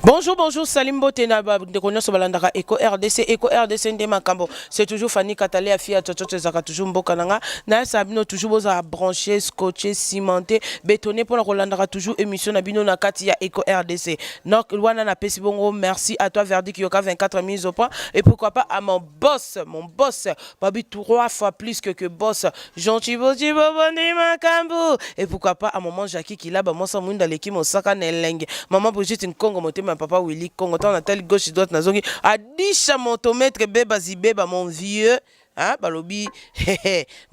Bonjour, bonjour, salut mbote na ba ndeko nyonso balandaka Eco RDC, Eco RDC nde makambo. C'est toujours Fanny Katale ya fille Tsotso, ezaka toujours mboka na nga. Na sa bino toujours boza branché, scotché, cimenté, bétonné pour kolandaka toujours émission na bino na kati ya Eco RDC. Donc wana na pesi bongo merci à toi Verdict Yoka 24 mises au point et pourquoi pas à mon boss, babi trois fois plus que boss, Jean Chibo Chibo Bondi Makambo, et pourquoi pas à maman Jackie Kilaba, mwasa mwinda leki mosaka na elenge, maman Brigitte Nkongo motema, papa Willy Kongo, ntango natali gauche droite nazongi adisha motomètre beba zibeba mon vieux, hein, balobi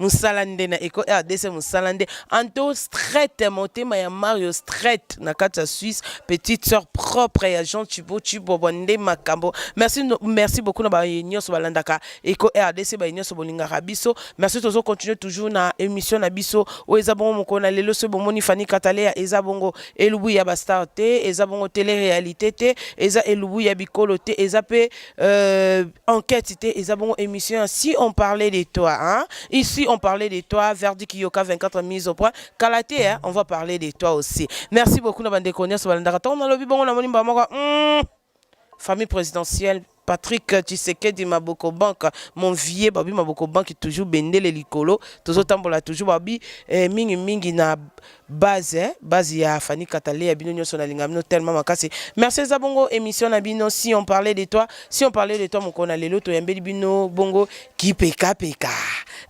mosala nde na Eco RDC, mosala nde anto stret motema ya Mario Stret na kati ya Suisse, petite sœur propre ya Jean Chibo Chibobo nde makambo. Merci, merci beaucoup na baye nyonso balandaka Eco RDC, baye nyonso bolingaka biso, merci. Tozo continuer toujours na émission na biso oyo eza bongo mokolo na lelo. Soki bomoni Fani Katalea, eza bongo elubu ya bastar te, eza bongo télé réalité te, eza elubu ya bikolo te, eza mpe enquête te, eza bongo émission Si on parlait de toi, hein? Ici on parlait de toi, Verdi Kiyoka 24 mise au point kala te, hein? On va parler de toi aussi. Merci beaucoup na bandeko nyonso balandaka. Ntango nalobi bongo, namoni mbala moko famille présidentielle Patrick Tshisekedi Maboko Bank, mon vieux babi Maboko Bank, toujours bendele likolo, tozotambola toujours babi mingi mingi na base, base ya Fanny Katale ya bino nyonso, nalinga bino tellement makasi. Merci. Eza bongo émission na bino Si on parlait de toi. Si on parlait de toi, mokolo na lelo toyambeli bino bongo Kipekapeka.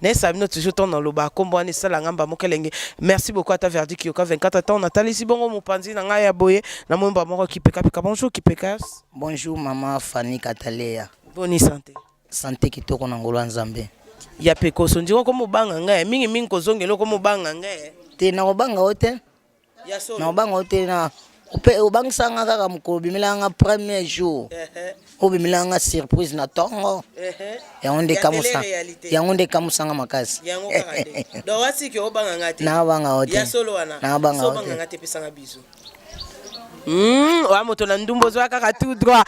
Nayesa bino toujours, ntango naloba kombo wana esalanga mba moko elenge. Merci beaucoup ata Verdi Kiyoka 24. Ntango natalisi bongo mopanzi na ngai ya boye, namoni mba moko Kipekapeka. Bonjour Kipekas. Bonjour mama Fanny Katalea. Boni santé? Santé kitoko na ngolo ya Nzambe. Ya pekoso ndiko komobanga ngai mingimingi, kozongela okomobanga ngai. Te, nakobanga o te. Ya solo? Nakobanga o te, na obangisanga kaka mokolo obimelanga premier jour, obimelanga surprise na ntongo yango nde Ya kamusa télé-réalité. Yango nde kamusanga makasi. Yango kaka nde donc wasiki obanga ngai te? Nakobanga o te. Ya solo wana? Nakobanga So o te. obanga ngai te, pesanga biso. Oya moto na ndumba, ozwaka kaka tout droit,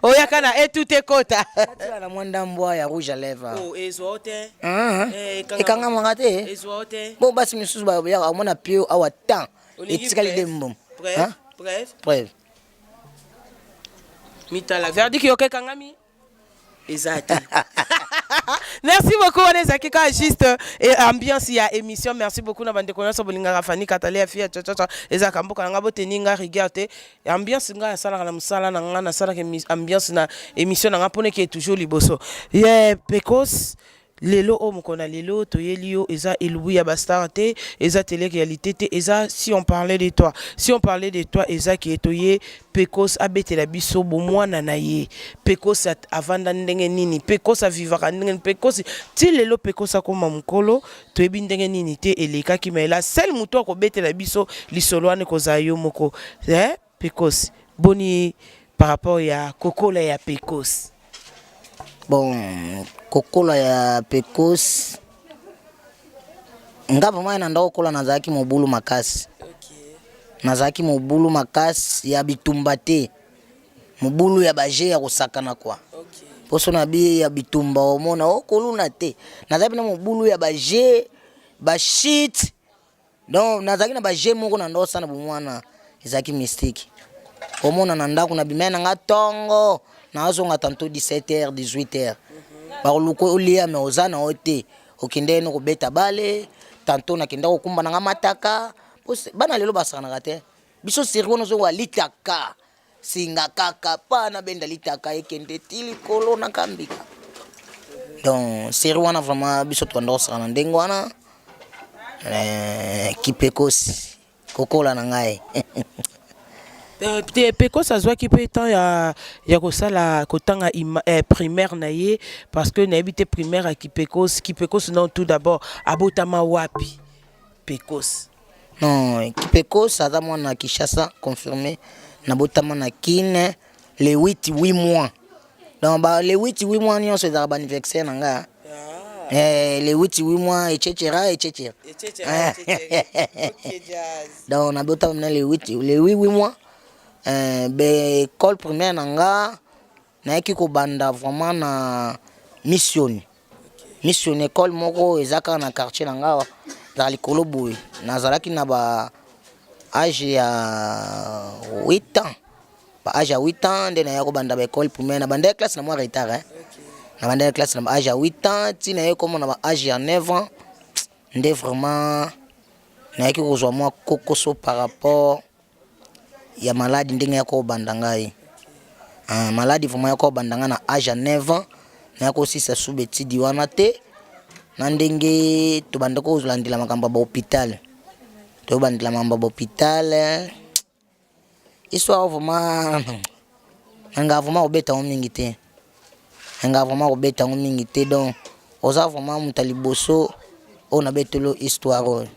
oyaka na etu te kota. Natika na mwa ndambo ya rouge à lèvre. Oh, ezwa o te. Ah, Eh, ekangamaka te. Ezwa o te. Bo basi misusu bayaka omona pio awa tan Olingi etikali preuve? de mbom. Preuve, preuve. Preuve. Mitala Verdict yoka ekangami eza te. Merci beaucoup. Wana ezalaki kaka juste ambiance ya émission. Merci beaucoup na bandeko nyonso bolingaka Fani Katale ya fia chachacha, ezalaka mboka na nga, boteni nga rigueur te. Ambiance ngai asalaka na mosala na nga, nasalaka ambiance na émission na nga mpona eke toujours liboso ye. Pekos, lelo oyo mokolo na lelo toyeli yo, eza elubu ya bastar te, eza télé réalité te, eza Si on parlait de toi. Si on parlait de toi, eza ke toye Pekos abetela biso bomwana na ye. Pekos avanda ndenge nini? Pekos avivaka ndenge nini? Pekos ti lelo, Pekos akoma mokolo, toyebi ndenge nini te elekaki. Mais la seule moto akobetela biso lisolo wana ekozala yo moko, eh? Pekos, boni par rapport ya kokola ya Pekos? Bon, kokola ya Pekos, nga vraiment na ndako kola nazalaki mobulu makasi. Nazalaki mobulu makasi ya bitumba te, mobulu ya baje ya kosakana kwa mposo na bi ya bitumba omona okoluna te. Nazalaki na mobulu ya baje bashit, donc nazalaki na baje moko na ndako osala bomwana, ezalaki mystique. Omona na ndako nabimai na nga ntongo, nazonga tantôt 17 h 18 h, bakoluka olia me oza na yo te, okende no kobeta bale. Tantôt nakenda kokumba na nga mataka. Po bana lelo basakanaka te. Biso seri wana ozongo litaka singa kaka pa nabenda litaka ekende ti likolo na kambika. Donc série wana vraiment biso tobanda kosaka na ndenge wana. Kipekosi kokola na ngai. Te, Pekos azwaki mpe temps ya kosala kotanga primaire na ye, parce que nayebi te primaire ya Kipekos. Kipekos non, tout d'abord abotama wapi Pekos? Non, Kipekos aza mwana ya Kinshasa confirmé. Nabotama na Kine le 8 8 mois. Donc ba, le 8 8 mois nyonso ezalaka baanniversaire na ngai. Le 8 8 mois, etc etc. Donc nabotama na le 8, le 8 8 mois. Be école primaire na nga nayaki kobanda vraiment na Mission. Mission, école moko eza kaka na quartier na nga awa, ezalaka likolo boye. Nazalaki na ba age ya 8 ans. Ba age ya 8 ans nde naya kobanda ba école primaire. Na bandaki classe na mwa retard hein. Na bandaki classe na ba age ya 8 ans ti naye komona ba age ya 9 ans nde vraiment nayaki kozwa mwa kokoso par rapport ya maladi ndenge ya kobanda ngai. Ah, maladi vraiment ya kobanda ngai na age ya 9 ans naya kosisa sous betidi wana te na ndenge tobanda kolandela makambo ya ba hôpital, tobandela makambo ya ba hôpital. Histoire vraiment nanga vraiment kobeta yango mingi te, nanga vraiment kobeta yango mingi te. Donc oza vraiment moto ya liboso oyo nabeteli yo histoire oyo,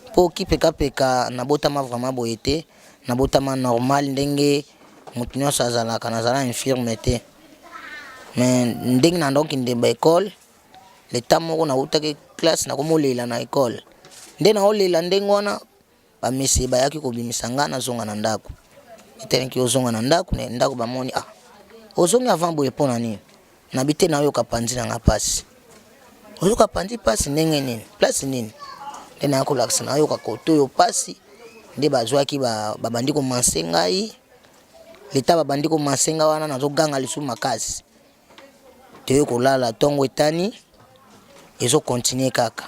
mpo kipekapeka nabotama vraiment boye te, nabotama normal ndenge moto nyonso azalaka, nazala infirme te. Mais ndenge na ndokende ba école, leta moko nautaki classe nakomolela na école, nde naolela ndenge wana. Ba messieurs bayaki kobimisa nga nazonga na ndako. Etelaki ozonga na ndako, na ndako bamoni ah ozongi avant boye mpo na nini? Nabi te nayoka panzi na nga pasi. Oyoka panzi pasi ndenge nini? Place nini? Nde naya kolakisa nayoka kote oyo pasi, nde bazwaki babandi komanse ngai. Leta babandi komanse ngai wana nazoganga lisusu makasi. Toye kolala ntongo etani ezo continuer kaka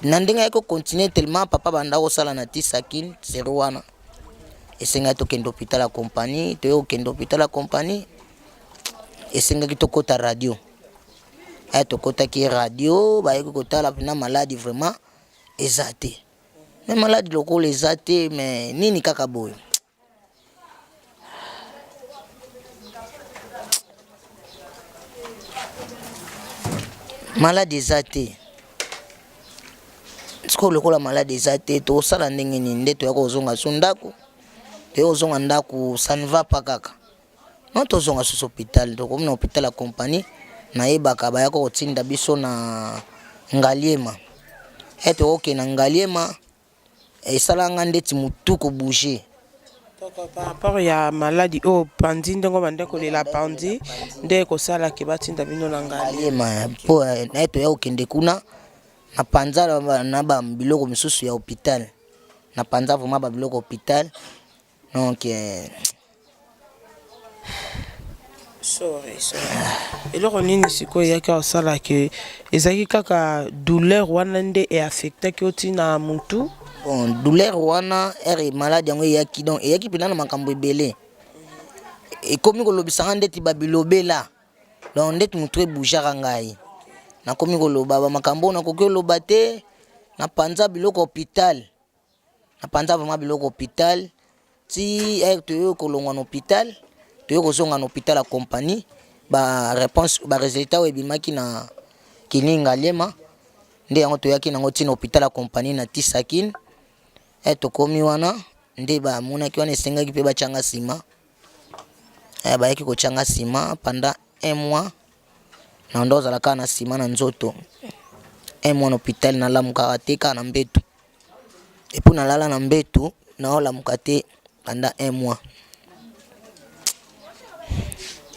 na ndenge ayaki kocontinue tellement papa banda kosala na tisakin zero wana esengaki tokende hôpital ya compagnie. Toye kokende hôpital ya compagnie, esengaki tokɔta radio. Aya tokɔtaki radio, bayaki kotala mpena maladi vraiment eza te, me maladi lokola eza te, me nini kaka boye. Maladi eza te, sikoyo lokola maladi eza te tosala ndenge nini? Nde toya kozonga so ndako, toya kozonga ndako, ça ne va pas kaka non, tozonga susu hôpital. Tokomi na hôpital ya compagnie, nayebaka bayaka kotinda biso na Ngaliema. E tokokende na Ngaliema, esala nga ndeti mutu ko bouger. Donc par rapport ya maladi oyo pandi, ndenge bande kolela pandi nde ekosala ke batinda bino na Ngaliema. Mpo naye toya kokende kuna, na panza na ba biloko misusu ya hôpital, na panza vraiment ba biloko hôpital. Donc sorry, sorry. Eloko nini sikoyo eyaki kosala ke ezalaki kaka douleur wana nde eaffectaki yo ntina mutu? Bon, douleur wana ere maladi yango eyaki, donc eyaki mpena na makambo ebele, ekomi kolobisanga ndeti babilobela. Donc ndeti motu ebougeaka ngai, nakomi koloba bamakambo oyo nakoki oloba te. Napanza biloko hôpital, napanza vraiment biloko hôpital ti ere toyoki kolongwa na hôpital, toyoki kozonga na hôpital ya compagnie. Ba réponse, ba résultat oyo ebimaki na kini Ngaliema nde yango toyaki nango ntina hôpital ya compagnie na Tisakin. E tokomi wana nde bamonaki wana esengaki mpe batianga nsima. E bayaki kotianga nsima pendant un mois, na ndo ozala kaka na nsima na nzoto un mois na hôpital, nalamukaka te kaka na mbeto. Epuis nalala na mbeto, naolamuka te pendant un mois.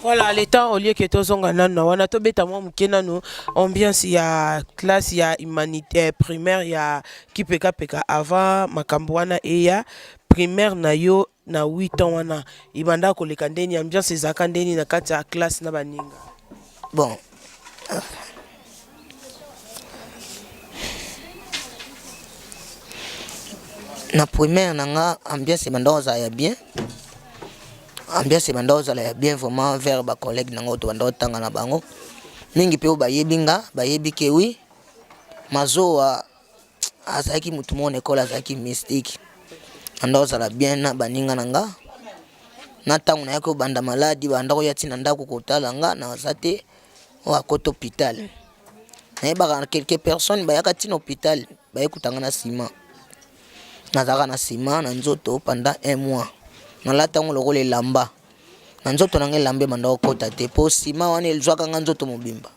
Voilà, le temps au lieu que tozonga nanu na wana, tobeta mwa moke nanu ambiance ya classe ya humanité primaire ya kipekapeka avant makambo wana eya. Primaire na yo na 8 ans wana ebanda koleka ndeni? Ambiance ezalaka ndeni na kati ya classe na baninga? Bon, na primaire na nga ambiance ebanda kozala ya bien, ambiance ebanda kozala ya bien vraiment vers bacollègue na nga oyo tobanda kotanga na bango mingi, mpe oyo bayebi nga bayebi ke wi Mazowa azalaki motu moko na ekole azalaki mystique. Anda kozala bien na baninga na nga. Na ntango nayaki kobanda maladi, banda koya ntina ndako kotala nga, naza te oyo akota hôpital. Nayebaka quelques personnes bayaka ntina hôpital, bayekutanga na nsima, nazalaka na nsima na nzoto pendant un mois. Nalata yango lokola elamba na nzoto na ngai, elamba ebanda kokota te mpo nsima wana ezwaka nga nzoto mobimba,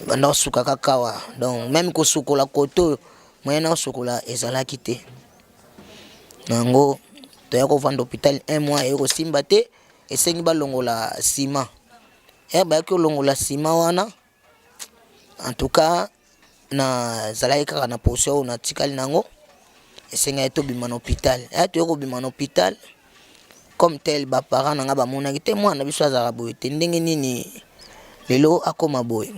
ebanda kosuka kaka awa. Donc même kosukola kote oyo moyen na kosukola ezalaki te. Na yango toya kovanda hôpital un mois, eye kosimba te, esengi balongola nsima. Ere bayaki kolongola nsima wana, en tout cas nazalaki kaka na position oyo natikali nango, esengaki tobima na hôpital. Aya toyei kobima na hôpital. Comme tel ba parents na nga bamonaki te mwana na biso azalaka boye te, ndenge nini lelo akoma boye?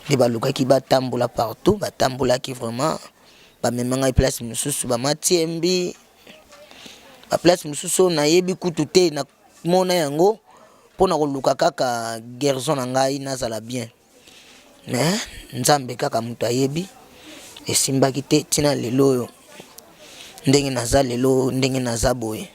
Nde balukaki batambola partout, batambolaki vraiment, bamema ngai place mosusu, bamatiembi ba place mosusu oyo nayebi kutu te, namona yango mpona koluka kaka guérison na ngai nazala bien. Mais Nzambe kaka moto ayebi, esimbaki te ntina lelo oyo ndenge naza lelo, ndenge naza boye.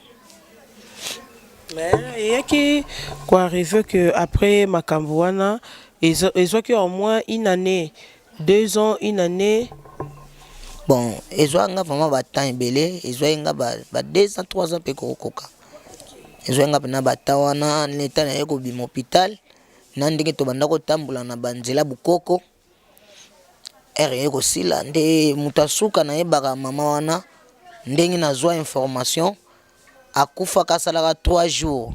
Mais eyaki koarrive que après makambo wana ezwaki au moins une année, 2 ans, une année? Bon, ezwaki nga vraiment batemps ebele, ezwaki nga ba 2 ans, 3 ans mpe kokoka. Ezwaki nga mpena batemps wana neta naye kobima hôpital na ndenge tobanda kotambola na banzela bukoko ere ye kosila nde moto asuka nayebaka mama wana ndenge nazwa information akufaka, asalaka 3 jours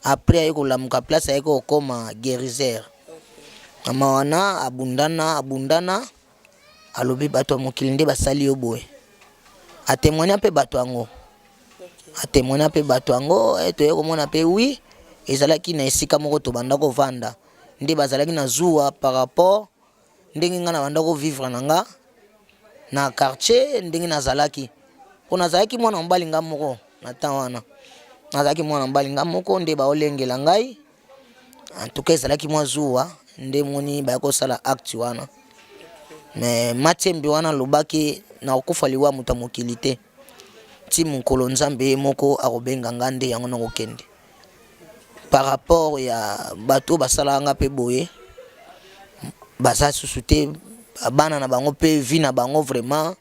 après aye kolamuka place aye kokoma guériseur. Mama wana abundana, abundana, alobi bato ya mokili nde basali yo boye. Atémoigna mpe bato yango, atémoigna mpe bato yango. Toye komona mpe wi ezalaki na esika moko tobanda kovanda nde bazalaki na zuwa par rapport ndenge ngai na banda kovivre na nga na quartier, ndenge nazalaki, mpo nazalaki mwana mobali nga moko na temps wana, nazalaki mwana mobali nga moko nde baolengela ngai. En tout cas ezalaki mwa zuwa nde moni baya kosala acte wana. Mais Matiembe wana alobaki nakokufa liwa moto ya mokili te ti mokolo Nzambe ye moko akobenga nga, nde yango nakokende. Par rapport ya bato oyo basalaka nga mpe boye, baza susu te, bana na bango mpe vie na bango vraiment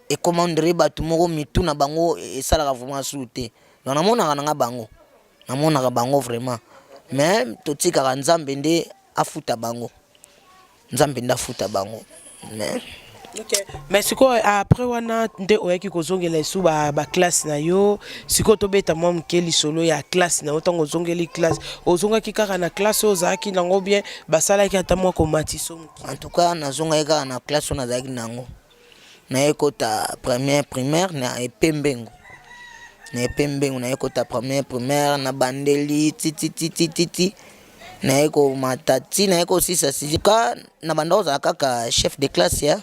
ekoma on dirait bato moko mitu na bango esalaka vraiment susu te. Donc namonaka na nga bango, namonaka bango vraiment, mais totikaka Nzambe nde afuta bango, Nzambe nde afuta bango, mais Okay. Mais sikoyo après wana nde oyaki kozongela esu baclasse na yo. Sikoyo tobeta mwa moke lisolo ya classe na yo. Ntango ozongeli classe, ozongaki kaka na classe oyo ozalaki nango bien, basalaki ata mwa komatiso moke? En tout cas nazongaki kaka na classe oyo nazalaki nango. Naye kota première primaire na Epembengo, na Epembengo naye kota première primaire na bandeli tititititi, naye komata ti naye kosisa sixième. Ka na banda kozala kaka chef de classe ya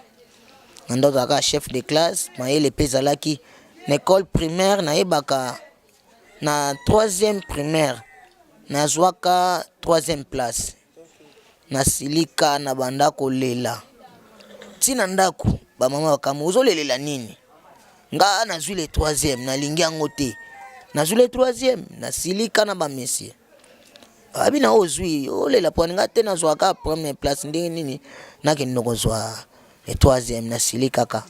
na ozala kaka chef de classe, mayele mpe ezalaki na école primaire. Nayebaka na troisième primaire nazwaka troisième place. Nasilika, na banda kolela ntina ndako, bamama bakambo: "Ozolelela nini?" Nga nazwi le troisième, nalingi yango te, nazwi le troisième. Nasilika na bamesie abi na ozwi olela mpo nga te, nazwaka première place, ndenge nini nakende kozwa le troisième? Nasili kaka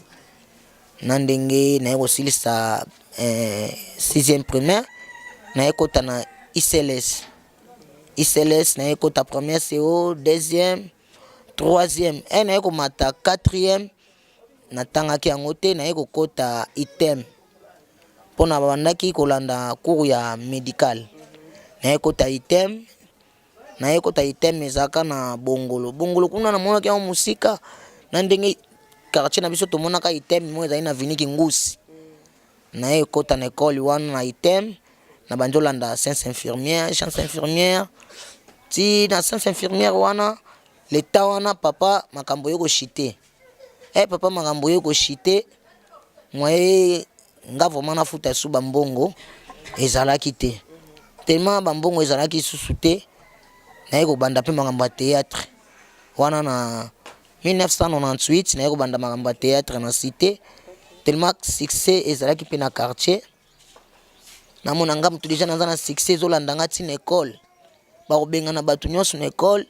na ndenge naye kosilisa sixième primaire, naye kota na ICLS. ICLS naye kota première CO, deuxième, troisième e naye komata quatrième. Natangaki yango te, naye kokota item mpona babandaki kolanda cours ya médical. Naye kota item, naye kota item ezalaka na Bongolo. Bongolo kuna namonaki yango mosika na ndenge quartier na biso. Tomonaka item moko ezali na viniki ngusi. Naye kota na ekole wana na item, na bandi olanda science infirmière, science infirmière ti na science infirmière wana. Leta wana papa makambo ye koshite e papa makambo ye koshite moye nga vraiment nafuta su bambongo ezalaki te, tellement bambongo ezalaki susu te. Naye kobanda mpe makambo ya théâtre wana na 1998. Naye kobanda makambo ya théâtre na cité, tellement succès ezalaki mpe na quartier. Namona nga motu déjà naza na succès, ezolanda nga ntina école, bakobengana bato nyonso na école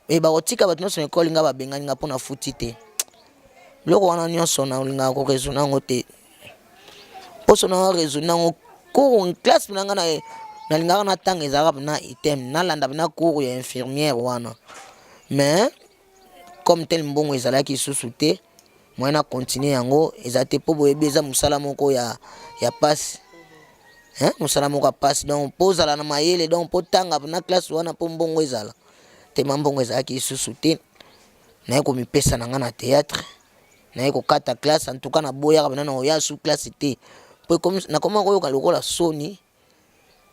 e bakotika bato nyonso na école, nga babengani nga mpona futi te. Biloko wana nyonso nalingaka koraisonner yango te, mposo na raisonner yango cours classe na nga nalingaka na ntanga ezalaka mpena item, nalanda mpena cours ya infirmière wana. Mais comme tel mbongo ezalaki lisusu te, moyen na continue yango eza te, mpo boyebi eza mosala moko ya pasi, mosala moko ya pasi. Donc mpo ozala na mayele, donc mpo tanga na classe wana, mpo mbongo ezala tema, mbongo ezalaki lisusu te. Naye komipesa na nga na théâtre, naye kokata classe. En tout cas naboyaka mpena na koya su classe te. Po ekomi nakoma koyoka lokola soni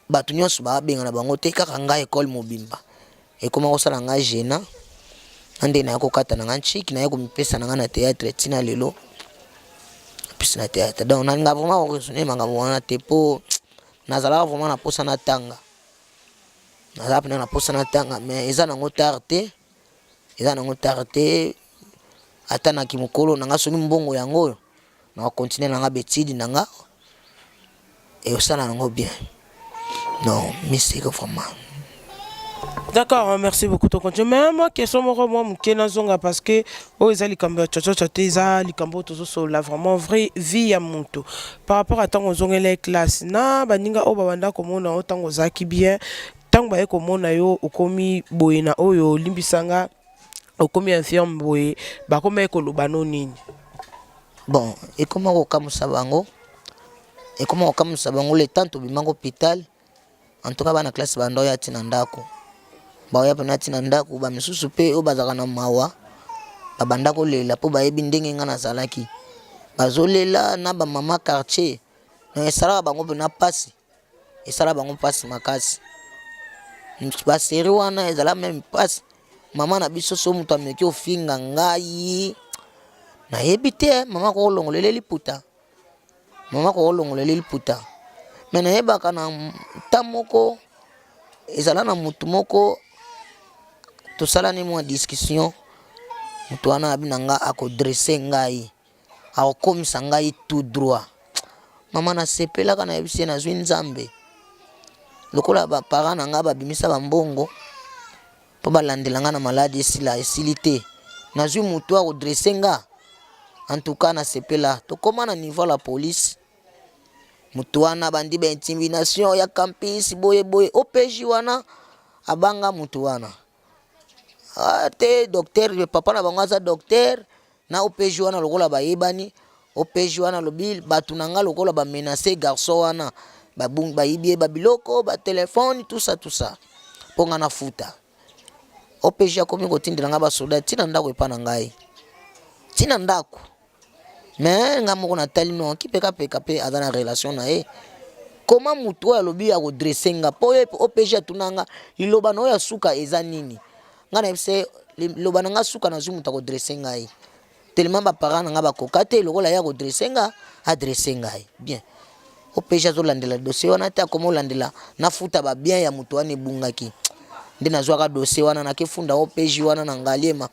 bato nyonso babengana bango te kaka ngai ekole mobimba ekoma kosala ngai gênant na nde naye kokata na ngai nchiki naye komipesa na ngai na théâtre ntina lelo pesi na théâtre. Donc nalinga vraiment koraisonner makambo wana te, mpo nazalaka vraiment na posa natanga, nazala mpena na posa natanga, mais eza nango tard te, eza nango tard te. Ata naki mokolo na nga, soki mbongo yango oyo na continuer na nga baétudes na nga, ekosala yango bien. Non, mystique vraiment. D'accord, merci beaucoup. To continue. Mais moi, question moko moi moke nazonga, parce que oyo eza likambo ya tchotchotcho te, eza likambo oyo tozosolola vraiment vraie vie ya moto par rapport à ntango ozongela classe na baninga oyo babanda komona yo ntango ozalaki bien, ntango baye komona yo okomi boye na oyo olimbisanga, okomi infirme boye, bakomi koloba no nini? Bon, ekoma kokamwisa bango, ekoma kokamwisa bango. Le temps tobimaka hôpital, en tout cas bana classe banda oya ntina ndako, baoya mpena ntina ndako. Bamisusu mpe oyo bazalaka na mawa babanda kolela mpo bayebi ndenge nga nazalaki, bazolela na bamama quartier. Donc esalaka bango mpena mpasi, esala bango mpasi makasi. Basérie wana ezala même mpasi. Mama na biso, so moto ameki ofinga ngai, nayebi te, mama kokolongolela liputa, mama kokolongolela liputa. Me nayebaka na ntan moko ezala na motu moko, tosalani mwa discussion. Moto wana abi na nga akodresser ngai, akokomisa ngai tout droit. Mama, nasepelaka, nayebisi ye nazwi Nzambe. Lokola baparent na ngai babimisa bambongo mpo balandela ngai na maladi, esila esili te, nazwi motu akodresser nga. En tout cas nasepela. Tokóma na niveau la police, motu wana bandi baintimidation ya campus boye boye. OPJ wana abanga motu wana. Ah, te docteur, papa na bango aza docteur na OPJ wana. Lokola bayebani, OPJ wana alobi bato na nga lokola bamenacer garçon wana, bayibi ye babiloko, batelefone, tout ça, tout ça, mpo nga nafuta. OPJ akomi kotindela nga basoda ntina ndako epa na ngai, ntina ndako. Me nga moko natali no kipekapeka mpe aza na relation na ye. Koma motu oyo alobi akodresser nga, mpo oyo OPJ atuna nga liloba na oyo ya suka eza nini, nga nayebisa ye liloba na nga suka, nazwi moto akodresser ngai. Tellement baparent na nga bakoka te, lokola ye akodresser nga, adresser ngai bien. OPJ azolandela dossier wana te, akoma olandela nafuta babien ya moto wana ebungaki. Nde nazwaka dossier wana, nakefunda OPJ wana na Ngaliema,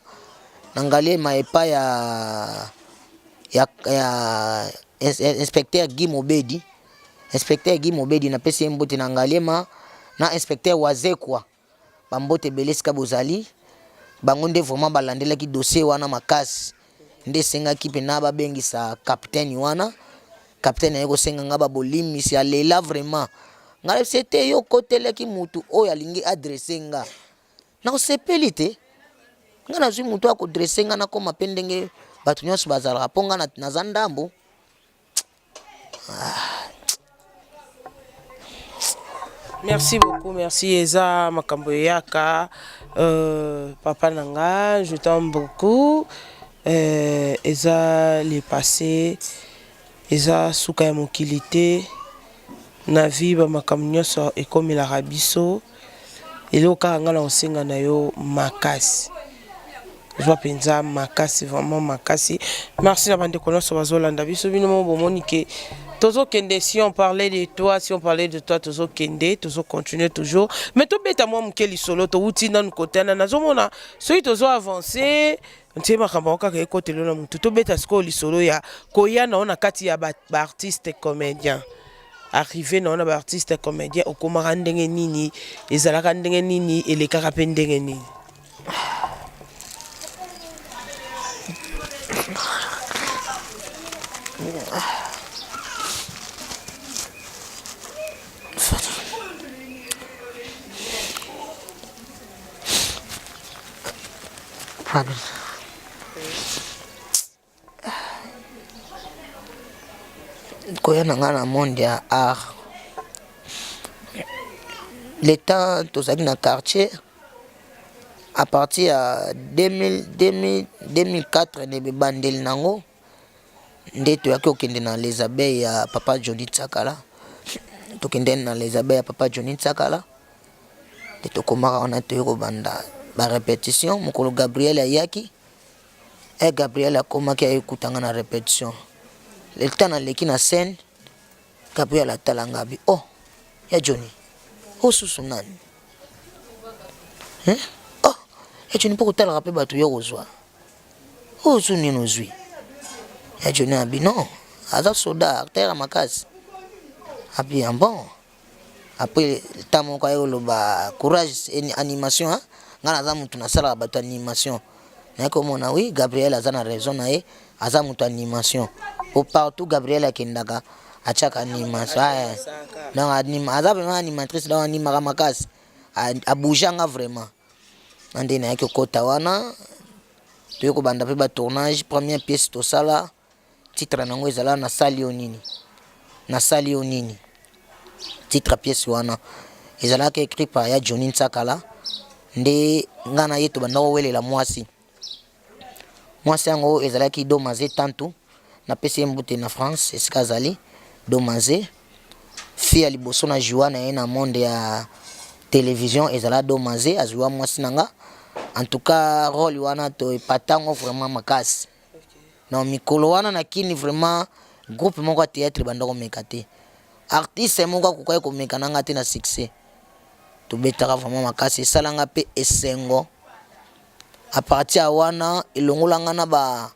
na Ngaliema epai ya inspecteur Guy Mobedi. Inspecteur Guy Mobedi, napesi ye mbote na Ngaliema, na inspecteur Wazekwa, bambote ebele esika bozali. Bango nde vraiment balandelaki dossier wana makasi. Nde esengaki mpena babengisa capitaine wana. Capitaine aye kosenga nga babolimisi, alela vraiment. Ngai nayebisi ete yo okotelaki mutu oyo alingi adresser nga, nakosepeli te. Nga nazwi mutu akodresser nga, nakóma mpe ndenge bato nyonso bazalaka, mpo nga naza ndambo. Ah. Merci beaucoup, merci. Eza makambo eyaka, papa na nga, je t'aime beaucoup. Eza le passé, eza suka ya mokili te. Na vie bamakambo nyonso ekomelaka biso. Eloko kaka nga na kosenga na yo makasi, zwa mpenza makasi, vraiment makasi. Merci na bandeko nyonso bazolanda biso. Bino mo bomoni ke tozokende. Si on parlait de toi, si on parlait de toi, tozokende, tozocontinue toujours. Mais tobeta mwa moke lisolo. Towuti nanu kotana, nazomona soki tozo avance ntie makambo yango kaka ekotelo na motu. Tobeta sikoyo lisolo ya koya na yo na kati ya baartiste comédien. Arrivé na yo na baartiste comédien, okomaka ndenge nini? Ezalaka ndenge nini? Elekaka mpe ndenge nini? Pardon. Koya na ngai na monde ya art, le temps tozalaki na quartier, à partir ya 2000, 2000, 2004 na ebandeli nango. Nde toyaki kokende na Les Abeilles ya papa Johnny Tsakala. Tokendaki na Les Abeilles ya papa Johnny Tsakala. Nde tokomaka wana toye kobanda ba repetition. Mokolo Gabriel ayaki, eh Gabriel akomaki aye kuta nga na repetition. Le temps naleki na scène, Gabriel atala nga abi oh ya Johnny, oyo susu nani? Hein? Oh, ya Johnny mpo kotalaka mpe bato yo kozwa. Oyo su nini ozwi? Ya Johnny abi non, aza soda, acteur ya makasi. Abi ah bon. Après temps moko aye koloba courage animation hein? Nga naza mutu nasalaka bato animation. Naye komona oui Gabriel aza na raison na ye, aza mutu animation. Po partout Gabriel akendaka atiaka animation. Ah, donc anima, aza vraiment animatrice donc animaka makasi. A bouger nga vraiment. Na nde nayaki kokota wana toye kobanda mpe ba tournage première pièce tosala titre na yango ezala nasali yo nini nasali yo nini titre pièce wana ezalaki écrit par ya Johnny Nsakala nde nga na ye tobanda kowelela mwasi mwasi yango ezalaki Domaze Tantu napesi ye mbote na France esika azali Domaze fille ya liboso na joua na ye na monde ya television ezala Domaze azwa mwasi na nga en tout cas role wana to epatango vraiment makasi na mikolo wana na kini vraiment groupe moko ya théâtre banda komeka te artiste moko akokaki komeka na nga te na succès tobetaka vraiment makasi esalanga mpe esengo à partir ya wana elongolanga na ba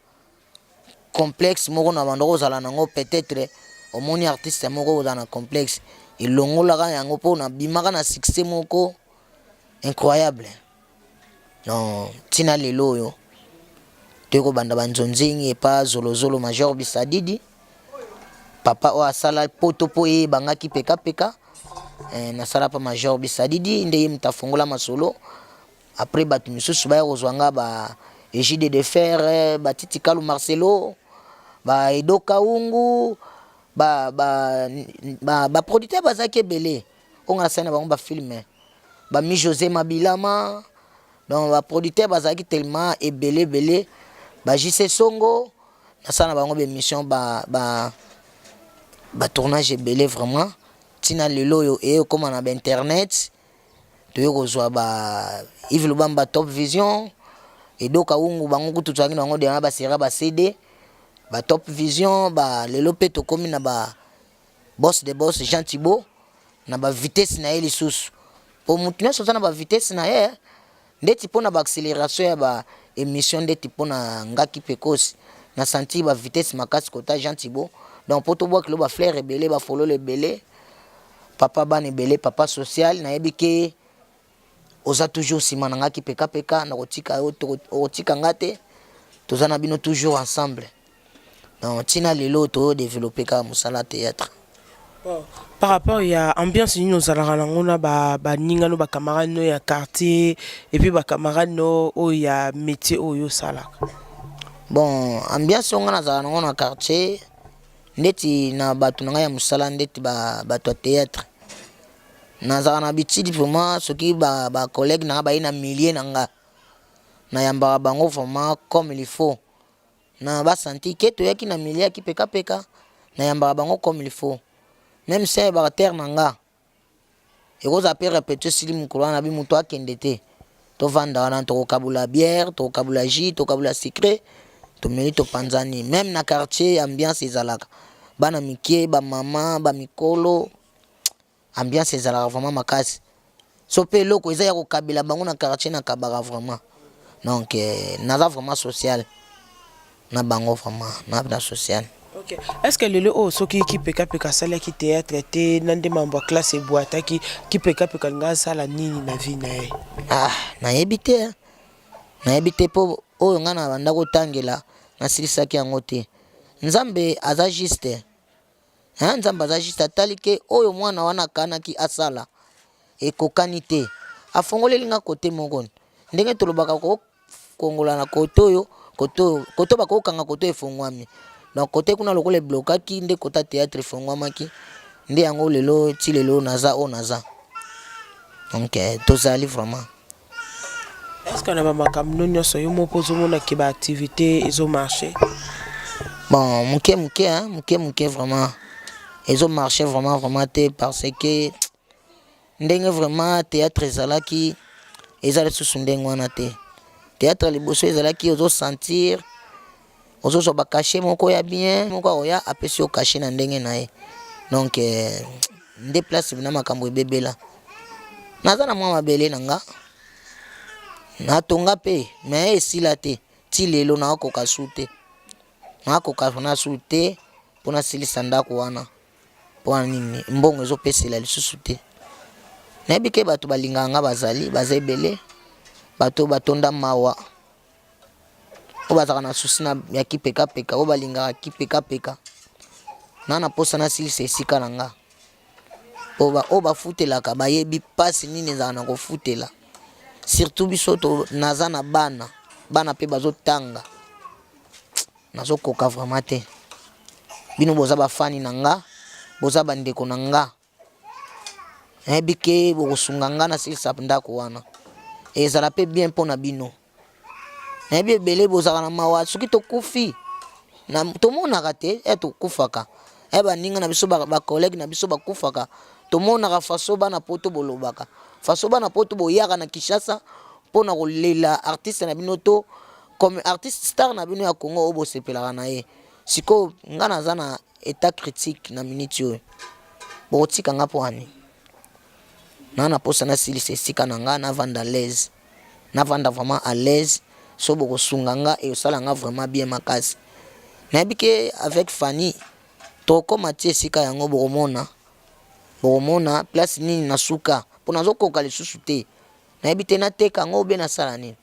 complexe moko na banda kozala nango peut-être omoni artiste moko kozala na complexe elongolaka yango mpo nabimaka na succès moko incroyable non ntina lelo oyo toyei kobanda banzonzingi epa zolozolo major bisadidi papa oyo asala poto mpo eyebangaki pekapeka eh, nasala pa major bisadidi nde ye moto afongola masolo Après batu misusu baya kozwa nga ba Egide de Fer, ba Titi Kalu Marcelo, ba Edo Kaungu, ba ba ba, ba producteurs bazalaki ebele oyo nga nasali na bango ba film ba Mi Jose Mabilama donc ba producteurs bazalaki tellement ebele ebele ba JC Songo nasala na bango ba émission ba ba ba tournage ebele vraiment ntina lelo oyo eye okoma na ba internet toye kozwa ba Yves Lubamba Top Vision Edo Kaungu bango kutu tozalaki na bango deja ba sera ba CD ba Top Vision ba lelo mpe tokomi na ba boss de boss Jean Thibaut na ba vitesse na ye lisusu po motu nyonso aza na ba vitesse na ye ndeti mpo na ba acceleration ya ba emission ndeti mpo na ngaki pekosi na sentir ba vitesse makasi kota Jean Thibaut donc mpo tobwakilo ba fleur ebele ba fololo ebele Papa bana ebele papa social nayebi ke oza toujours sima na nga kipekapeka nakotika yo okotika nga te toza na bino toujours ensemble donc ntina lelo toyo developpe kaka mosala théâtre. Bon, par rapport ya ambiance nini ozalaka nango na baninga no bacamarade no ya quartier et puis bacamarade no oyo ya métier oyo osalaka? Bon, ambiance oyo nga nazalaka nango na quartier Ndeti na batu na ngai ya musala ndeti ba batu ya theatre nazalaka na habitude vraiment soki ba ba collegues na nga baye na milieu na nga nayambaka bango vraiment comme il faut na ba sentir ke toyaki na milieu ya kipeka peka nayambaka bango comme il faut meme si ayebaka terre na nga. Ekozala pe repetition esili mokolo wana nabi mutu akende te tovanda wana tokokabola bière tokokabola jus tokokabola sucre tomeli topanzani meme na quartier ambiance ezalaka bana mikie ba mama ba mikolo ambiance ezalaka vraiment makasi so pe eloko eza ya kokabela bango na quartier nakabaka vraiment donc naza vraiment social. Na bango vraiment na na social. Ok est ce que lelo oyo soki kipeka peka asalaki theatre te na nde mambo ya classe ebuataki kipeka peka alinga asala nini na vie na ye? Ah nayebi te hein nayebi te po oyo nga na banda kotangela nasilisaki yango te nzambe aza juste hein nzambe aza juste atali ke oyo mwana wana akanaki asala ekokani te afongoleli nga kote moko ndenge tolobaka ko kongola na kote oyo kote oyo kote bako kanga kote efongwami donc kote kuna lokola eblokaki nde kota theatre efongwamaki nde yango lelo ti lelo naza oyo naza donc eh, tozali vraiment. Est-ce que na ba makambo no nyonso yo moko ozomona ke ba activité ezo marcher? Bon, moke moke, hein, moke moke vraiment ezo marcher vraiment vraiment te, parce que ndenge vraiment théâtre ezalaki, eza lisusu ndenge wana te. Théâtre liboso ezalaki, ozosentir ozozwa bacachet moko ya bien, moko akoya apesi yo cachet na ndenge na ye. Donc nde place na makambo ebebela. Naza na mwa mabele na nga, natonga mpe, mais esila te. Ti lelo nakoka su te, nakoka na su te mpo nasilisa ndako wana. Mpo nini? Mbongo ezopesela lisusu te. Nayebi ke bato balingaka nga bazali, baza ebele. Bato batonda mawa, oyo bazalaka na susi na ya kipekapeka, oyo balingaka kipekapeka. Na mposa nasilisa esika na nga, po oyo bafutelaka bayebi mpasi nini ezalaka na kofutela. Surtout biso to naza na bana, bana mpe bazotanga, nazokoka vraiment te. Bino boza bafani na nga, boza bandeko na nga, nayebi ke bokosunga nga nasilisa ndako wana, ezala mpe bien mpo na bino. Nayebi ebele bozalaka na mawa soki tokufi, tomonaka te e tokufaka, e baninga na biso, bacollègue na biso bakufaka, tomonaka faso bana poto bolobaka, faso bana poto boyaka na Kinshasa mpona kolela artiste na bino to comme artiste star na bino ya Congo oyo bosepelaka na ye. Sikoyo nga naza na état critique na minute oyo, bokotika nga mpo ani na mposa nasilisa esika na nga, navanda à l'aise, navanda vraiment à l'aise. So bokosunga nga, ekosala nga vraiment bien makasi. Nayebi ke avec Fanny tokóma ti esika yango, bokomona, bokomona place nini na suka, mpo nazokoka lisusu te. Nayebi te nateka yango obe nasala nini.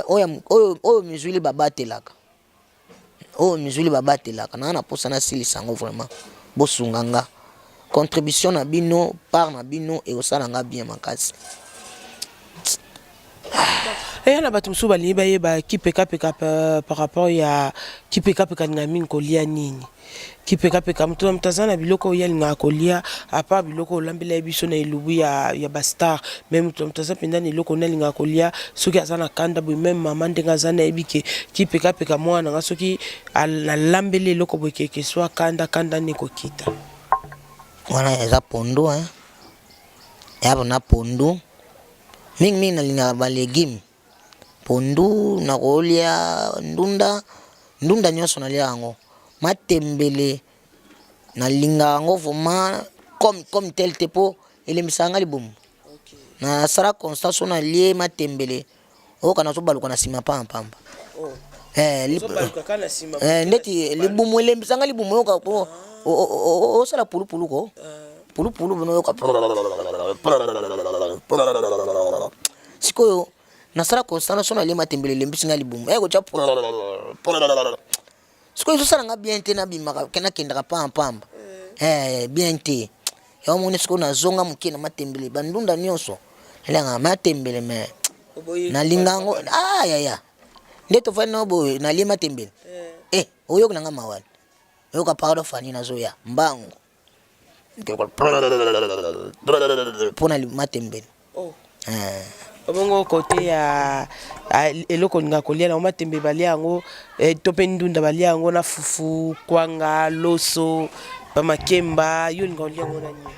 Oyo mizwili babatelaka, oyo mizwili babatelaka, naa na mposa nasilisa yango vraiment. Bosunga nga, contribution na bino, part na bino ekosala nga bien makasi. Eya na bato mosusu balingi bayeba kipekapeka par rapport ya kipekapeka alinga mingi kolia nini. Kipekapeka, moto na moto aza na biloko oyo alingaka kolia, à part biloko olambela ye biso na elubu ya bastar. Mais moto na moto aza mpenza na eloko nde alingaka kolia soki aza na kanda boye. Même mama ndenge aza, nayebi ke kipekapeka mwana nanga, soki nalambeli eloko boye, keke so akanda kanda nde ekokita. Wana eza pondu, hein? Eya mpona pondu mingimingi. Nalingaka balégume, pondu, nakolia ndunda, ndunda nyonso nalia yango. Matembele nalingaka yango vraiment comme tel te, mpo elembisaka nga libumu. Nasala constat, so nalie matembele, oyoka nazobaluka na nsima pampamba. Ndeti libumu elembisanga libumu, oyoka osala pulupulu ko pulupulu bino, oyoka sikoyo nasala constat, so nalie matembele elembisi nga libumu, ekotya sikoyo ezosala nga bien te, nabimaka ke nakendaka pampamba bien te. Yango moni sikoyo nazonga moke na matembele, bandunda nyonso naliangaka matembele, mais nalinga yango. Ah yaya, nde tofandi nao boye, nalie matembele, oyoki nanga mawani, oyoka pardon Fani, nazoya mbangu mpona matembele. Bongo kote ya eloko olingaka kolia nango, matembe balia yango to mpe ndunda balia yango na fufu, kwanga, loso, bamakemba, yo olinga kolia yango na nini?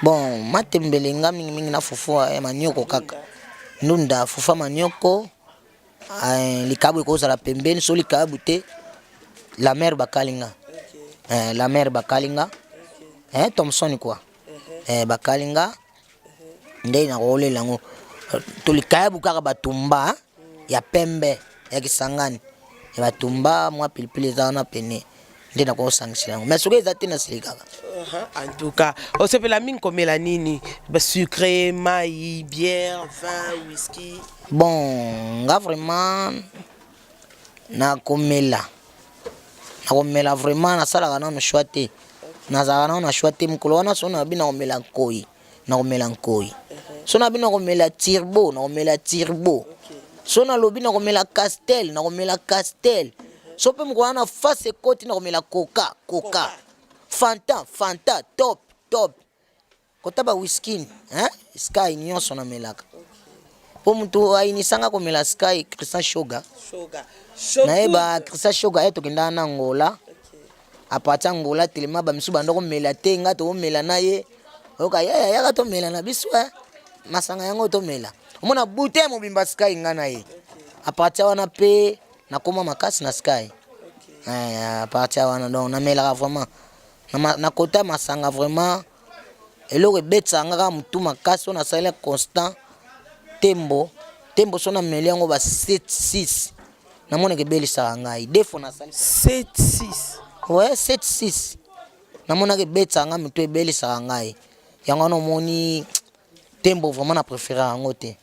Bon, matembele nga mingimingi na fufu ya manioko kaka, ndunda, fufu ya manioko, likabu ekozala pembeni. So likabu te, la mare bakalinga, la mare bakalinga, Thomson quoi, bakalinga nde nakolela yango, to likayabu kaka batumba ya pembe ya Kisangani ya batumba, mwa pilipili eza wana pene, nde nakosangisela yango. Mais soki eza te, nasili kaka. En tout cas, osepela mingi komela nini? Basucré, mai, bière, vin, whisky? Bon, nga vraiment nakomela, nakomela vraiment, nasalaka nano choix te, nazalaka nano na choix te. Mokolo wana so nabi nakomela nkoi, nakomela nkoi. So nabi nakomela Turbo, nakomela Turbo. So nalobi nakomela Castel, nakomela Castel. So mpe mokolo wana face ekoti, nakomela Coca, Coca, Fanta, Fanta, Top, Top, kota ba whisky, hein? Sky nyonso namelaka, mpo moto ayinisanga komela Sky, Christian Shoga. Nayeba Christian Shoga, ye tokendaka na Angola. À partir Angola telema ba misusu banda komela te, nga tokomela na ye. Oyoka yaya yaka tomela na biso eh. Masanga yango tomela. Omona bouteille mobimba Sky nga na ye. À partir wana pe nakoma makasi na Sky. Eh, à partir wana donc namelaka vraiment. Na, na kota masanga vraiment eloko ebetisaka nga kaka motu makasi oyo nasaleli constant tembo tembo so nameli yango ba 7 6 namonaka ebelisaka ngai deux fois nasali 7 6. Ouais, 7 6 namonaka ebetisaka ngai motu, ebelisaka ngai. Yango wana omoni tembo vraiment na préféré yango te.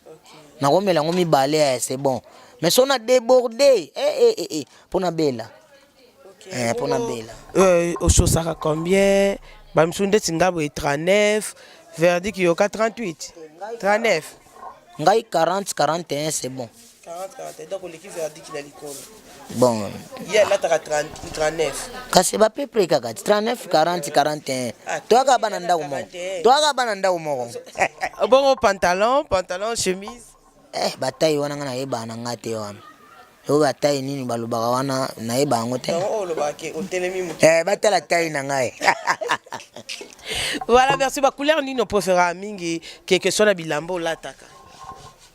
Nakomela yango mibale, eh, c'est bon, mais so na déborde, eh, eh, eh, eh, mpo nabela, eh, mpo nabela. Ososaka combien? Bamisusu ndeti nga boye 39, verdict yoka 38, 39. Ngai 40, 41, c'est bon. 40, 41, donc oleki verdict na likolo. Bon. Ye alataka 30, 39. Kasi bapepre kaka 39, 40, 41. Ah, toyaka bana ndako moko. 41. Toyaka bana ndako moko. Bongo pantalon, chemise? Eh, bataille wana nga nayebaka na nga te. Wana oyo bataille nini balobaka wana, nayeba yango te. Yango oyo olobaka ke otelemi moke. Eh, batala taille na ngai. Voilà, merci. Bacouleur nini opréféraka mingi, quelque soit na bilamba olataka?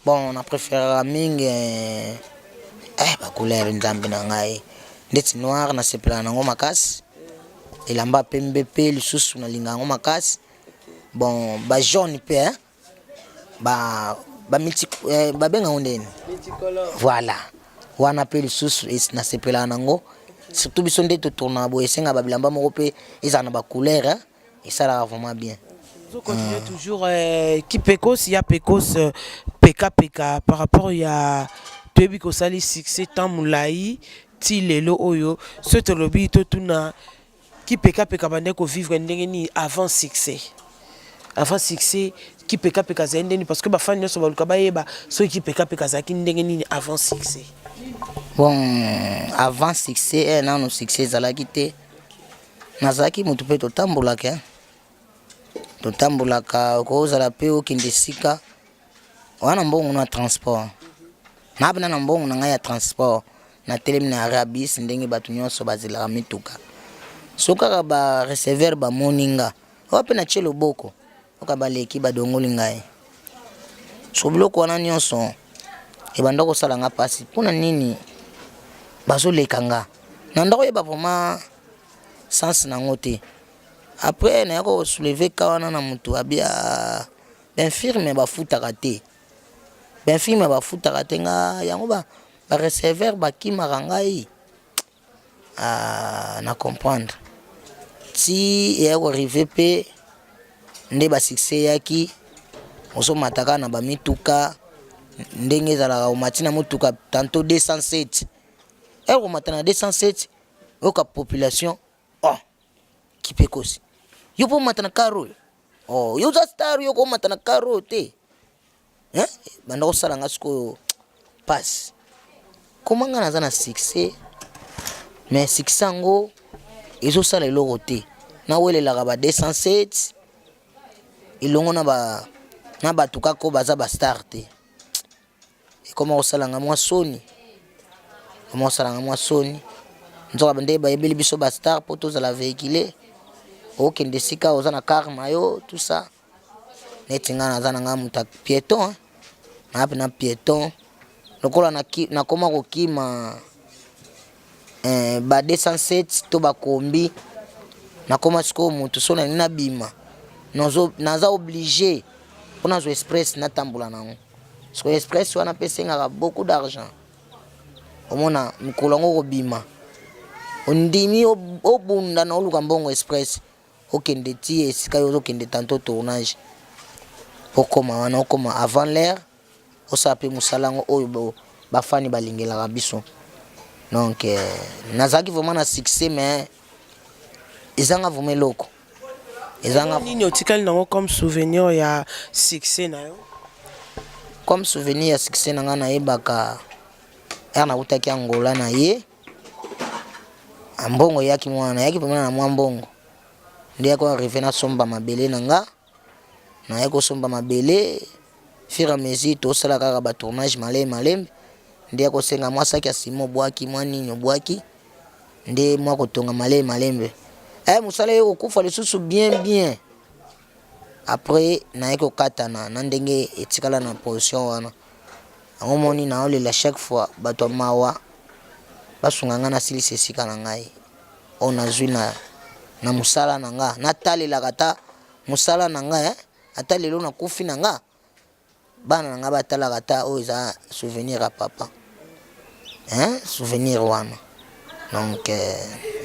Bon, na préféraka mingi bacouleur, nzambe na ngai, ndeti noir nasepelaka nango makasi, elamba pembe mpe lisusu nalinga yango makasi. Bon, bajaune mpe, eh? Ba multi, babenga yango ndeni? Voilà, wana mpe lisusu nasepelaka nango, surtout biso nde totournaka boye, esengaka babilamba moko mpe ezala na bacouleur, eh? Esalaka vraiment bien. Continuer toujours, Kipekos ya Pekos, peka peka par rapport ya toyebi kosali succès temps molai ti lelo oyo. So tolobi totuna Kipekapeka bande kovivre ndenge nini avant succès? Avant succès, Kipekapeka azali ndenge nini? Parce que bafani nyonso baluka bayeba soki Kipekapeka azalaki ndenge nini avant succès. Bon, avant succès, nano succès ezalaki te, nazalaki motu mpe totambolaka, eh. Totambolaka, okozala mpe okende esika wana, mbongo na transport nabina na mbongo na ngai ya transport, natelemi na arrêt bus ndenge bato nyonso bazelaka mituka. So kaka bareceveur bamoni nga oyo mpe natie loboko, oka baleki badongoli ngai. So biloko wana nyonso ebanda kosala nga mpasi. Mpona nini bazoleka nga na ndako? Oyeba vraiment sens nango te. Après naya kosoulever ka wana na motu abia bainfirme bafutaka te, bainfirme bafutaka te. Nga yango bareceveur bakimaka ngai. Ah, na comprendre ti eya koarriver mpe nde basuccès eyaki. Ozomata kaka na bamituka ndenge ezalaka, omati na motuka tantôt 207 ere, komata na 207, oyoka population: "Oh, Kipekosi, yo mpo omata na car oyo? Oh, yo oza star, yo komata na car oyo te." Hein? Banda kosala nga sikoyo passe koma nga naza na succès, mais succès yango ezosala eloko te. Nawelelaka ba 207 elongo na ba na bato kaka oyo baza bastar te. Ekoma kosala nga mwa soni, ekoma kosala nga mwa soni. Nzoka nde bayebeli biso bastar mpo tozala véhicule, okende esika oza na car na yo, tout ça. Neti nga naza na nga moto ya piéton, hein. Naa mpe na piéton lokola nakoma kokima ba 207 to bakombi. Nakoma sikoyo motu so nalingi nabima, naza obligé mpo nazwa express, natambola nango. Sikoyo express wana mpe esengaka beaucoup d'argent. Omona mikolo yango kobima, ondimi obunda na oluka mbongo express, okende ti esika yo ozokende, tantôt tournage, okoma wana, okoma avant l'heure, osala mpe mosala yango oyo bafani balingelaka biso. Donc nazalaki vraiment na succès, mais ezanga vraiment eloko, ezanga. Nini otikali nango comme souvenir ya succès na yo? Comme souvenir ya succès na ngai, nayebaka ere nautaki Angola na ye, mbongo eyaki mwana, nayaki vraiment na mwa mbongo nde yaki arrive, nasomba mabele na nga. Naye kosomba mabele, fur et à mesure tosala kaka batournage malembe malembe, nde ya kosenga mwa saki ya nsima, obwaki mwa nini, obwaki. Nde mwa kotonga malembe malembe. Eh mosala eye kokufa lisusu bien bien. Après naye kokatana na ndenge etikala na position wana. Yango omoni naolela chaque fois bato ya mawa basunga ngai nasilisa esika na ngai oyo nazwi na, na mosala na nga. Natalelaka ata mosala na nga eh, ata lelo nakufi na nga Bana na nga batalaka ata oyo eza souvenir ya papa hein souvenir wana donc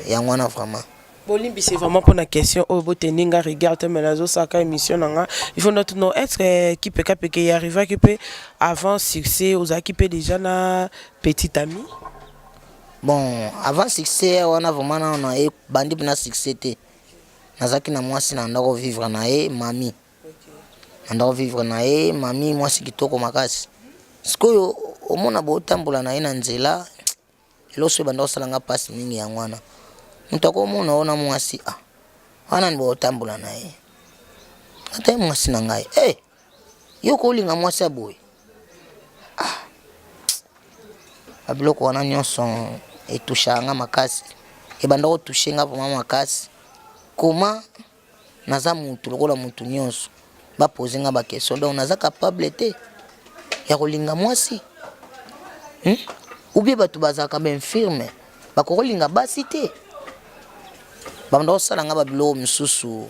yango wana vraiment. Bolimbisi vraiment pona question oyo bo tenir nga rigueur te mais nazo saka emission na nga il faut na tuna est ce que kipeka peke e arrivaki pe avant succès ozalaki pe dejà na petite amie? Bon avant succès wana vraiment nanu na ebandi pena succès te nazalaki na mwasi na ndako vivre na ye mamie. Nanda ko vivre na ye mami mwasi kitoko makasi sikoyo omona botambola na ye na nzela eloko ebanda kosala nga mpasi mingi yango wana moto akomona yo na mwasi ah wana ni botambola na ye ata ye mwasi na ngai eh hey, yo kolinga mwasi ya boye ah babiloko wana nyonso etushaka nga makasi ebanda kotushe nga vraimen makasi koma Naza mutu lokola mutu nionso ba poser nga ba question donc naza capable te ya kolinga mwasi hum? Ou bien batu bazalaka ba infirme bakoki kolinga basi te? Babanda kosala nga ba biloko misusu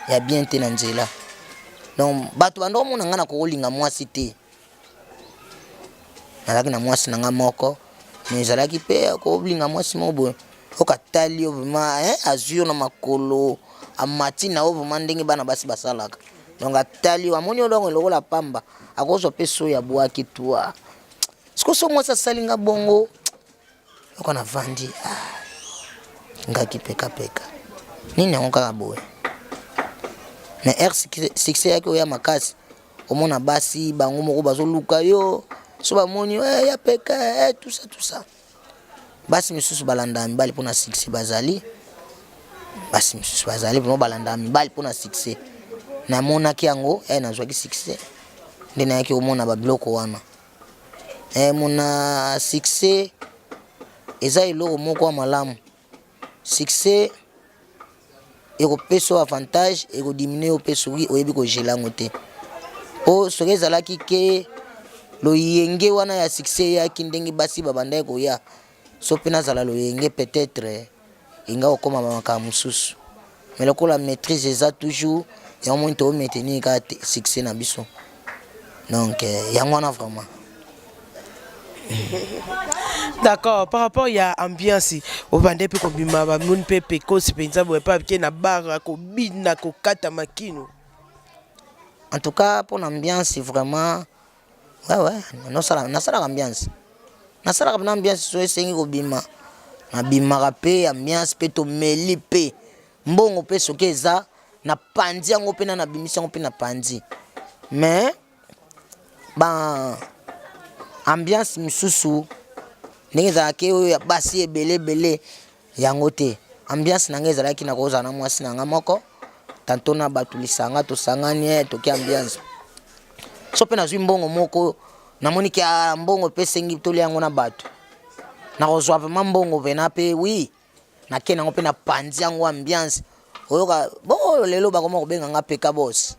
ya bien te na nzela donc batu banda komona nga nakoki kolinga mwasi te. Nazalaki na mwasi na nga moko mais ezalaki pe kolinga mwasi moko boye oyo atali yo vraiment hein azui yo na makolo amati na yo vraiment ndenge bana basi basalaka donc atali yo amoni yo donc lokola pamba akozwa pe soyi abwaki toi sikoyo soki mwasi asali nga bongo Yoka na vandi ah nga kipeka peka nini yango kaka boye mais heure succès yaki oya makasi omona basi bango moko bazoluka yo so bamoni yo eh, ya peka eh, tout ça tout ça basi misusu balandaka mibali mpona succès bazali basi misusu bazali vraimen balandaka mibali mpona succès namonaki yango eh, nazwaki succès nde nayaki komona babiloko wana Eh mona succès eza eloko moko ya malamu. Succès ekopesa yo avantage, eko diminuer yo pe soki oyebi ko geler yango te. Po soki ezalaki ke loyenge wana ya succès eyaki ndenge basi babandaki koya, soki pe nazala loyenge peut etre Elinga kokoma ba makambo mosusu mais lokola maitrise eza toujours yango moni to maintenir kaka succès na biso donc euh, yango wana vraiment. D'accord, par rapport ya ambiance obande mpe kobima bamoni mpe pekosi mpenza boye mpe ake na bar kobina kokata makino. En tout cas mpo na ambiance vraiment Ouais ouais, nosala nasalaka ambiance. Nasalaka na ambiance so esengi kobima. Nabimaka pe ambiance pe tomeli pe. Mbongo pe soki eza na panzi yango pe na nabimisi yango pe na panzi. Mais ba ambiance misusu ndenge ezalaka oyo ya basi ebele ebele Yango te. Ambiance na nga ezalaki na kozala na mwasi na nga moko, tantot na batu lisanga tosangani eh toke ambiance. Soki pe nazui mbongo moko namoni ke ah mbongo pe esengi tolia yango na batu, nakozua vraiment mbongo pena pe oui nake nango pe na panzi yango ambiance oyoka bongo lelo bakoma kobenga nga peka boss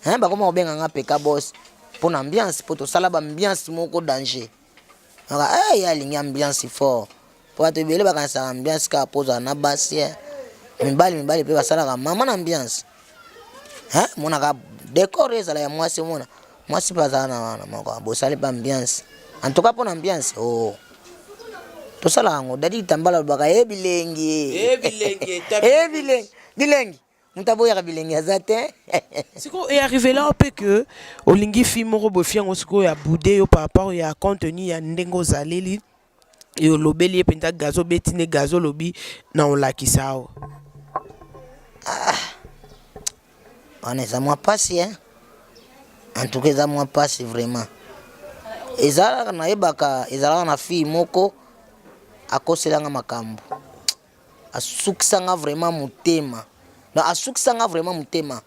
hein bakoma kobenga nga peka boss pona ambiance po tosala ba ambiance moko danger. Kaka eh ye alingi ambiance fort. Po bato ebele bakanisaka ambiance kaka po ozala na basi eh. Mibali mibali pe basalaka mama na ambiance. Hein monaka decor ezala ya mwasi omona mwasi pe azala na wana moko bosali pe ambiance. En tout cas pona ambiance oh tosalaka yango Daddy Kitambala alobaka eh bilengi. Eh bilengi eh bilengi bilengi Moto aboyaka bilengi aza te. Sikoyo e arrivela yo pe que olingi fille moko boye fille yango sikoyo a boude yo par rapport ya contenu ya ndenge ozaleli et olobeli ye penza gazo obeti nde gazo olobi na olakisa yo. Ah wana eza mwa pasi hein. En tout cas eza mwa pasi vraiment. Ezalaka nayebaka ezalaka na fille moko akosela nga makambo. Asukisa nga vraiment motema donc asukisa nga vraiment motema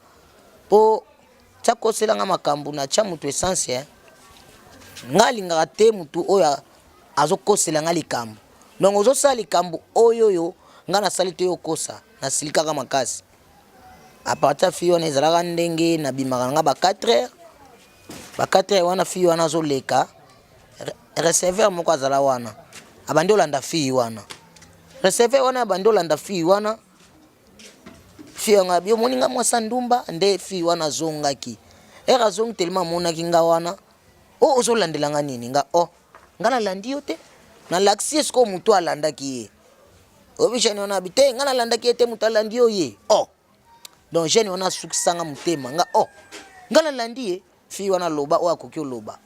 po ti akosela nga makambu na tia mutu essence eh nga alingaka te mutu oyo azokosela nga likambu Donc ozosala likambo oyo oyo ngai nasali te, yo okosa. Nasilikaka makasi. À partir ya fille wana, ezalaka ndenge nabimaka na nga ba 4 heures, ba 4 heures wana, fille wana azoleka. Receveur moko azala wana, abandi olanda fille wana. Receveur wana abandi olanda fille wana. Fille yango abi: "Omoni nga mwasa ndumba." Nde fille wana azongaki. Ere azongi, telema, amonaki nga wana: "O, ozolandela nga nini?" Nga: "O, nga nalandi yo te." Nalakisi ye sikoyo motu alandaki ye. Oyebi, jeune wana abi: "Te, nga nalandaki ye te, moto alandi yo ye." O, donc jeune wana asukisanga motema. Nga: "O, nga nalandi ye." Fille wana aloba oyo akoki oloba.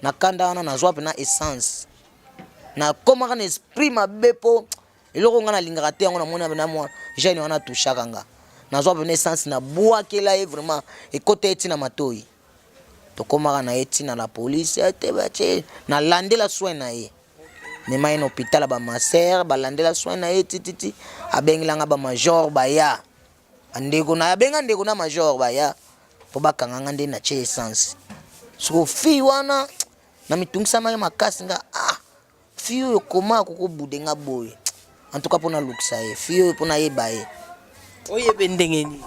Na kanda wana, nazwa mpena essence, nakomaka na esprit mabe, mpo eloko nga nalingaka te yango. Namoni mpena mwa jeune wana atushaka nga, nazwa mpena essence, nabwakela ye vraiment, ekota ye ntina matoi. Tokomaka na ye ntina la police te, batie nalandela soin na ye, mema ye na hôpital ya bamaser, balandela soin na ye tititi. Abengelanga bamajor, baya, bandeko na abenga ndeko na major, baya mpo bakanga nga. Nde natie essence. Soko fille wana, na mitungisamaki makasi. Nga: "Ah, fille oyo, koma akokobude nga boye?" En tout cas, mpo nalukisa ye fille oyo, mpo nayeba ye. Oyebe ndenge nini?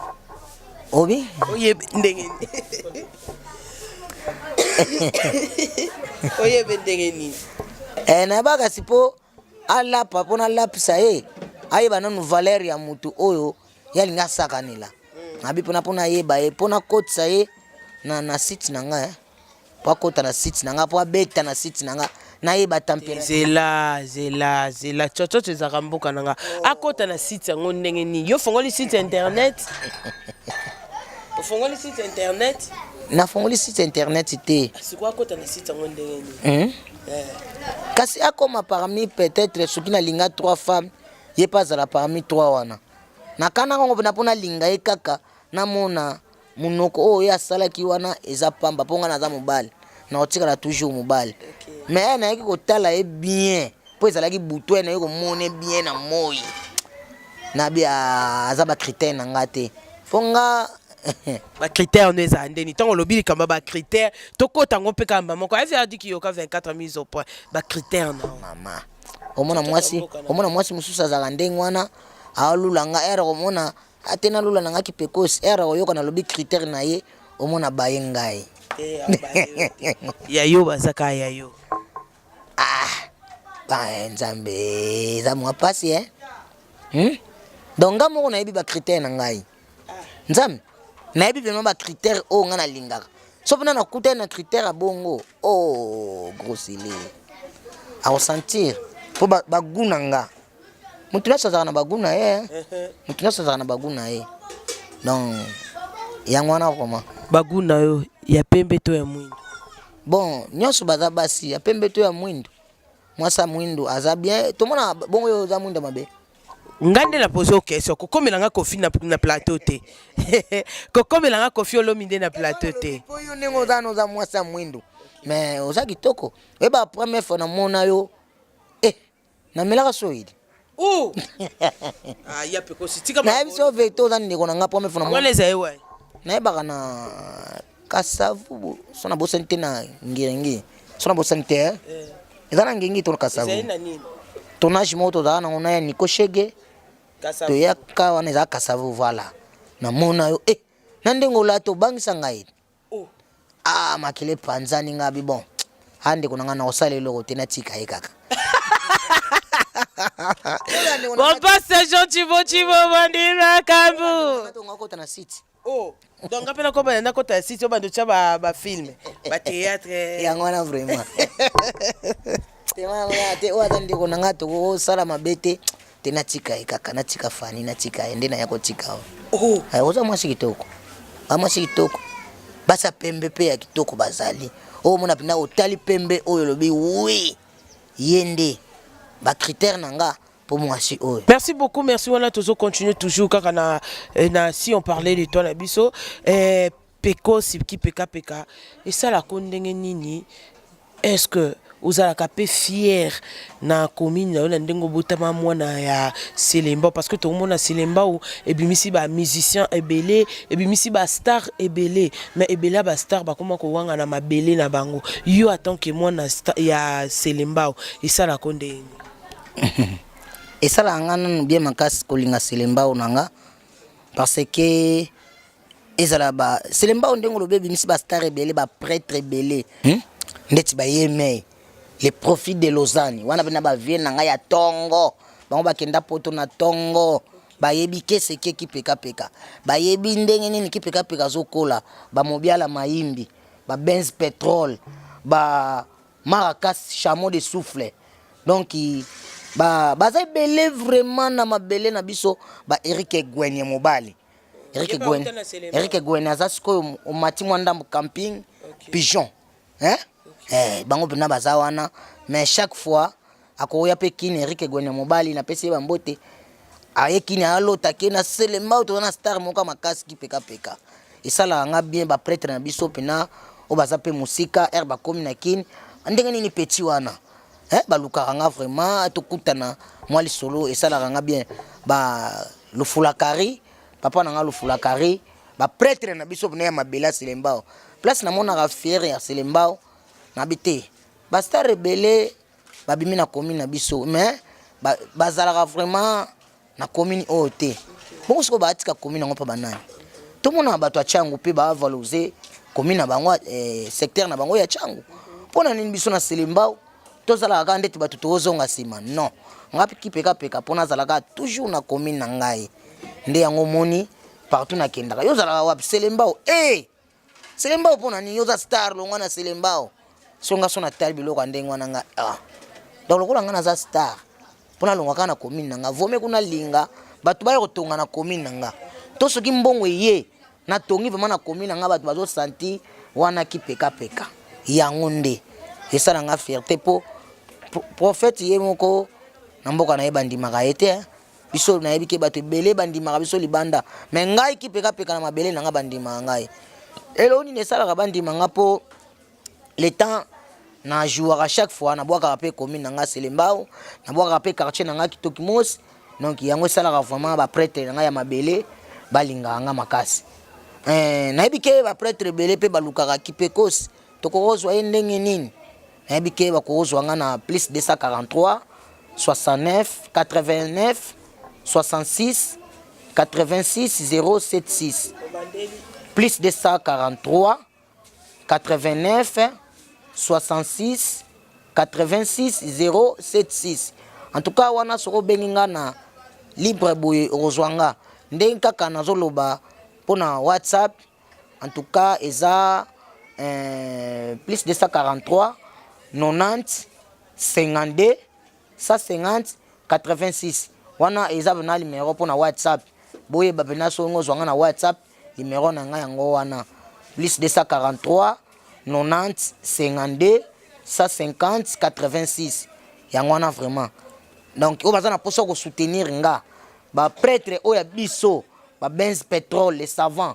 Obi? Oyebe ndenge nini? Oyebe ndenge nini? Eh, nayeba kasi mpo alapa, mpo nalapisa ye, ayeba nanu valeur ya motu oyo ye alingi asakanela. Nabi mpona mpo nayeba ye, mpo nakotisa ye na site na ngai, eh. Mpo akota na site na ngai, mpo abeta na site na ngai, nayeba température. Zela, zela, zela. Tsotso ezalaka mboka na nga. Akota na site yango ndenge nini? Yo fongoli site internet? Ofongoli site internet? Nafongoli site internet te. Sikoyo akota na site yango ndenge nini? Kasi akoma parmi, peut-être soki nalinga trois femmes, ye mpe azala parmi trois wana. Nakanaka ngo mpena mpo nalinga ye kaka, namona monoko oyo ye asalaki wana eza pamba, mpo nga naza mobali, nakotikala toujours mobali. Mais ye nayaki kotala ye bien, mpo ezalaki butu. Ye nayaki komona ye bien na moi, nabi aza bacritère na nga te, mpo nga Bacritère no ezala ndeni? Ntango olobi likambo ya bacritère, tokɔta yango mpe kamba moko FRD kiyoka 24 mise au point, bacritère na yo. Mama, omona mwasi, omona mwasi mosusu azalaka ndenge wana, aolula nga ere, komona ate nalula na nga kipekosi ere, oyoka nalobi critère na ye, omona baye ngai. Te, abaye yo te. Ya yo baza kaka ya yo. Ah ba, Nzambe, eza mwa pasi, eh? Donc nga moko nayebi bacritère na ngai. Nzambe, nayebi vraiment bacritère oyo nga nalingaka. So mpena nakutani na critère ya bongo, oh, grosile akosentir, mpo bagu na nga, motu nyonso azalaka na bagu na ye, eh. Motu nyonso azalaka na bagu na ye. Donc yango wana vraiment. Bagu na yo ya pembe to ya mwindo? Bon, nyonso baza basi, ya pembe to ya mwindu. Mwasi ya mwindu aza bien, tomona bongo. Oyo oza mwindu mabe. Nga nde na pose question. Kokomela nga Kofi na plateau te. Kokomela nga Kofi Olomide na plateau te. Po yo ndenge oza na, oza mwasi ya mwindu, mais oza kitoko. Oyeba, première fois namona yo, eh, namelaka soyidi. Oh! Ah, ya pe kosi tika. Nayebi so vérité, oza ndeko na nga. Première fois namona wana eza ye wapi? Nayebaka na Kasavubu, so nabosani te, na Ngiringi, so nabosani te, eh? Eza na Ngiringi to na ezali Kasavubu. Na nini? Tournage moko tozalaka nango na ya Niko Shege. Kasavu. Toyaka wana, ezala Kasavubu, voilà. Namona yo, eh, na ndenge olata, obangisa ngai. Oh. Ah, makili epanzani. Nga bi: "Bon, a ndeko na ngai, nakosala eloko te, natika ye kaka." Bon, passe Jean Chibo Chibo Bandira Kambu. Tonga kota na site. Oh, donc nga mpe nakoma nakota ya site oyo bando tia bafilm, bathéâtre. Yango wana vraiment te, oyo aza ndeko na ngai, tokosala mabe te te, natika ye kaka, natika Fani, natika ye nde naya kotika oyo. Oh. Eh, oza mwasi kitoko, ba mwasi kitoko, basi ya pembe mpe ya kitoko bazali. Oyo omona mpenza, otali pembe oyo, olobi: "Oui, ye nde bacritère na nga mpo mwasi oyo." Merci beaucoup, merci. Wana tozo continuer toujours kaka na si on parlait de toi na biso, eh, peko siki peka peka esalaka ndenge nini? Est-ce que ozalaka mpe fier na commune na yo, na ndenge obotama mwana ya Selembao? Parce que tokomona Selembao ebimisi bamusicien ebele, ebimisi bastar ebele, mais ebele ya bastar bakoma kowanga na mabele na bango. Yo, en tant que mwana ya Selembao, esalaka ndenge nini? Esalaka nga nanu bien makasi kolinga Selembao na nga parce que ezala ba Selembao ndenge olobi ebimisi ba star ebele, ba pretre ebele, Ndeti ba Yemei, le profit de Lausanne wana pena ba vieux na nga ya tongo, bango bakenda poto na tongo, bayebi kese ke kipekapeka, bayebi ndenge nini kipekapeka azokola, ba Mobiala Mayimbi, ba Benz Petrole, ba Maracas chameau de souffle. Donc ba baza ebele vraiment na mabele na biso, ba Eric Egwenye mobali. Eric Egwenye, Eric Egwenye aza sikoyo omati mwa ndambo camping, okay. Pigeon hein? Okay. Eh, bango mpena baza wana mais chaque fois akoya mpe kini. Eric Egwenye mobali, napesi ye bambote. Aye kini, alota ke na Selembao toza na star moko ya makasi kipekapeka. Esalaka nga bien bapretre na biso mpena oyo baza mpe mosika ere bakomi na kini ndenge nini petit wana, eh, balukaka nga vraiment tokutana mwa lisolo, esalaka nga bien. Ba Lufulakari, papa na nga Lufulakari, bapretre na biso mpena ya mabele ya Selembao, place namonaka fiere ya Selembao. Nabi te bastar ebele babimi na commune na biso, mais bazalaka vraiment na commune oyo te. Bongo sikoyo baatika commune yango mpo banani? Tomona bato ya Tshangu mpe bavaloriser commune na bango, secteur na bango ya Tshangu. Mpo na nini biso na Selembao tozalaka kaka ndeti bato tozonga nsima? Non, nga kipekapeka mpo nazalaka toujours na commune na ngai. Nde yango omoni partout nakendaka, yo ozalaka wapi? Selembao e Selembao. Mpo na nini yo oza star longwa na Selembao? So nga so natali biloko ya ndenge wana, nga ah. Donc lokola nga naza star, mpo nalongwa kaka na commune na nga, vome kuna linga bato baya kotonga na commune na nga, to soki mbongo eye natongi vraiment na commune na nga, bato bazosanti wana kipekapeka. Yango nde esala nga fierté, mpo prophète ye moko na mboka na ye bandimaka ye te. Biso nayebi ke bato ebele bandimaka biso libanda, mais ngai kipekapeka na mabele na nga bandimaka ngai. Eloko nini esalaka bandima nga? Mpo le temps na jouaka, chaque fois nabwakaka mpe commune na nga Selembao, nabwakaka mpe quartier na nga Kitoki Mosi. Donc yango esalaka vraiment baprêtre na ngai ya mabele balingaka nga makasi. Nayebi ke baprêtre ebele mpe balukaka Kipekosi, tokokozwa ye ndenge nini? Nayebi ke bakozwa nga na plus 243 69 89 66 86 076, plus 243 89 66 86 076. En tout cas wana soki obengi nga na libre boye, okozwa nga. Ndenge kaka nazoloba mpona WhatsApp, en tout cas eza plus 243 90 52 150 86. Wana eza mpena numéro mpona WhatsApp. Boyeba mpena soki ozwa nga na WhatsApp, numéro na ngai yango wana, plus 243 90 52 150 86. Yango wana vraiment. Donc oyo baza na mposa kosoutenir nga, baprêtre oyo ya biso, babenz pétrole, les savants,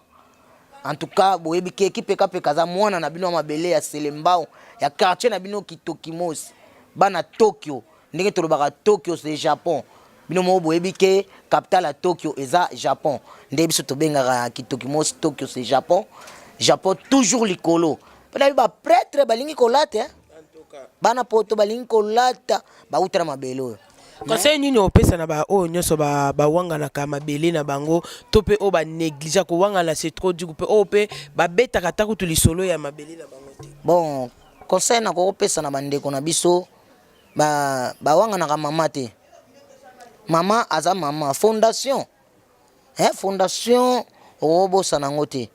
en tout cas boyebi ke kipekapeka aza mwana na bino ya mabele ya Selembao, ya quartier na bino Kitokimosi, bana Tokyo. Ndenge tolobaka Tokyo c'est Japon, bino moko boyebi ke capitale ya Tokyo eza Japon. Nde biso tobengaka Kitokimosi Tokyo c'est Japon. Japon toujours likolo. Mpe nayebi baprêtre balingi kolata, eh? Bana poto balingi kolata, bauta na mabele oyo. Conseil nini opesa na baoyo nyonso bawanganaka mabele na bango, to mpe oyo banéglige kowangana, c'est trop dur, mpe oyo mpe babetaka ata kutu lisolo ya mabele na bango te? Bon, conseil nakokopesa na bandeko na biso bawanganaka mama te, mama aza mama, fondation, eh, fondation okobosana yango te.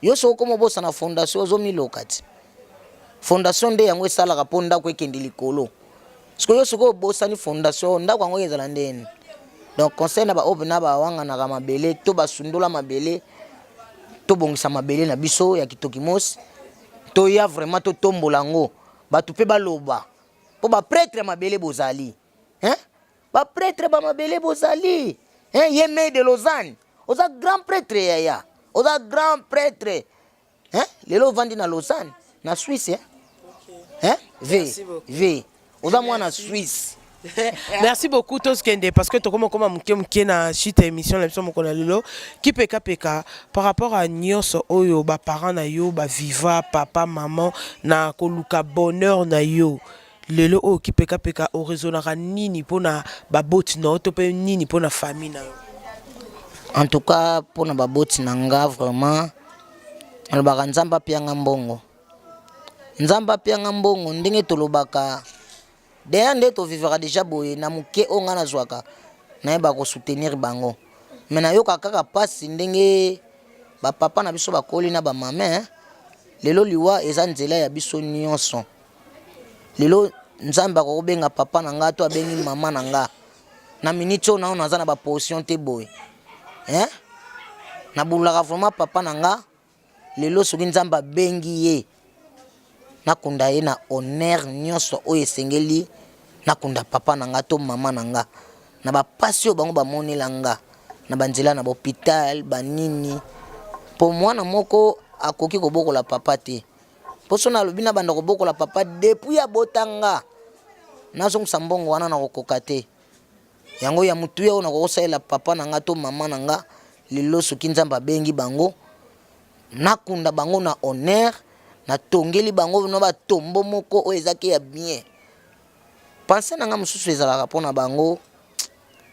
Yo soki okoma obosana fondation, ozomiloka ti. Fondation nde yango esalaka mpo ndako ekende likolo. Sikoyo yo soki obosani fondation, ndako yango ezala ndeni? Donc conseil na baoyo mpena bawanganaka mabele to basundola mabele, tobongisa mabele na biso ya Kitoki Mosi, toya vraiment totombola yango, bato mpe baloba, mpo baprêtre ya mabele bozali, hein? Baprêtre bamabele bozali, hein? Ye Mei de Lausanne oza grand prêtre, yaya, oza grand prêtre, hein? Lelo ovandi na Lausanne na Suisse, hein? Hein? V v oza mwana Suisse. Merci beaucoup. Tozokende parce que tokoma koma moke moke na chute émission na biso mokolo na lelo. Kipekapeka, par rapport à nyonso oyo baparent na yo baviva, papa, maman, na koluka bonheur na yo. Lelo oyo kipekapeka oraisonnaka nini mpona baboti na yo to mpe nini mpona famille na yo? En tout cas mpona baboti na nga, vraiment nalobaka Nzambe apianga mbongo, Nzambe apianga mbongo. Ndenge tolobaka deya, nde tovivaka déjà boye na moke oyo ngai nazwaka, nayeba kosoutenir bango. Mais nayoka kaka mpasi ndenge bapapa na biso bakoli na bamame. Lelo liwa eza nzela ya biso nyonso. Lelo Nzambe akokobenga papa na nga to abengi mama na nga na miniti oyo, nao naza na baposition te boye, hein? Nabulaka vraiment papa na nga. Lelo soki Nzambe abengi ye, nakunda ye na honneur nyonso oyo esengeli. Nakunda papa na nga to mama na nga na bapasi oyo bango bamonela nga na banzela na bahôpital banini, mpo mwana moko akoki kobokola papa te. Mpo so nalobi nabanda kobokola papa depuis abota nga, nazongisa mbongo wana, nakokoka te. Yango ya motuya oyo nakokosalela papa na nga to mama na nga, lelo soki Nzambe abengi bango, nakunda bango na honneur, natongeli bango na batombo moko oyo ezaki ya bien. Pensée na nga mosusu ezalaka mpona bango,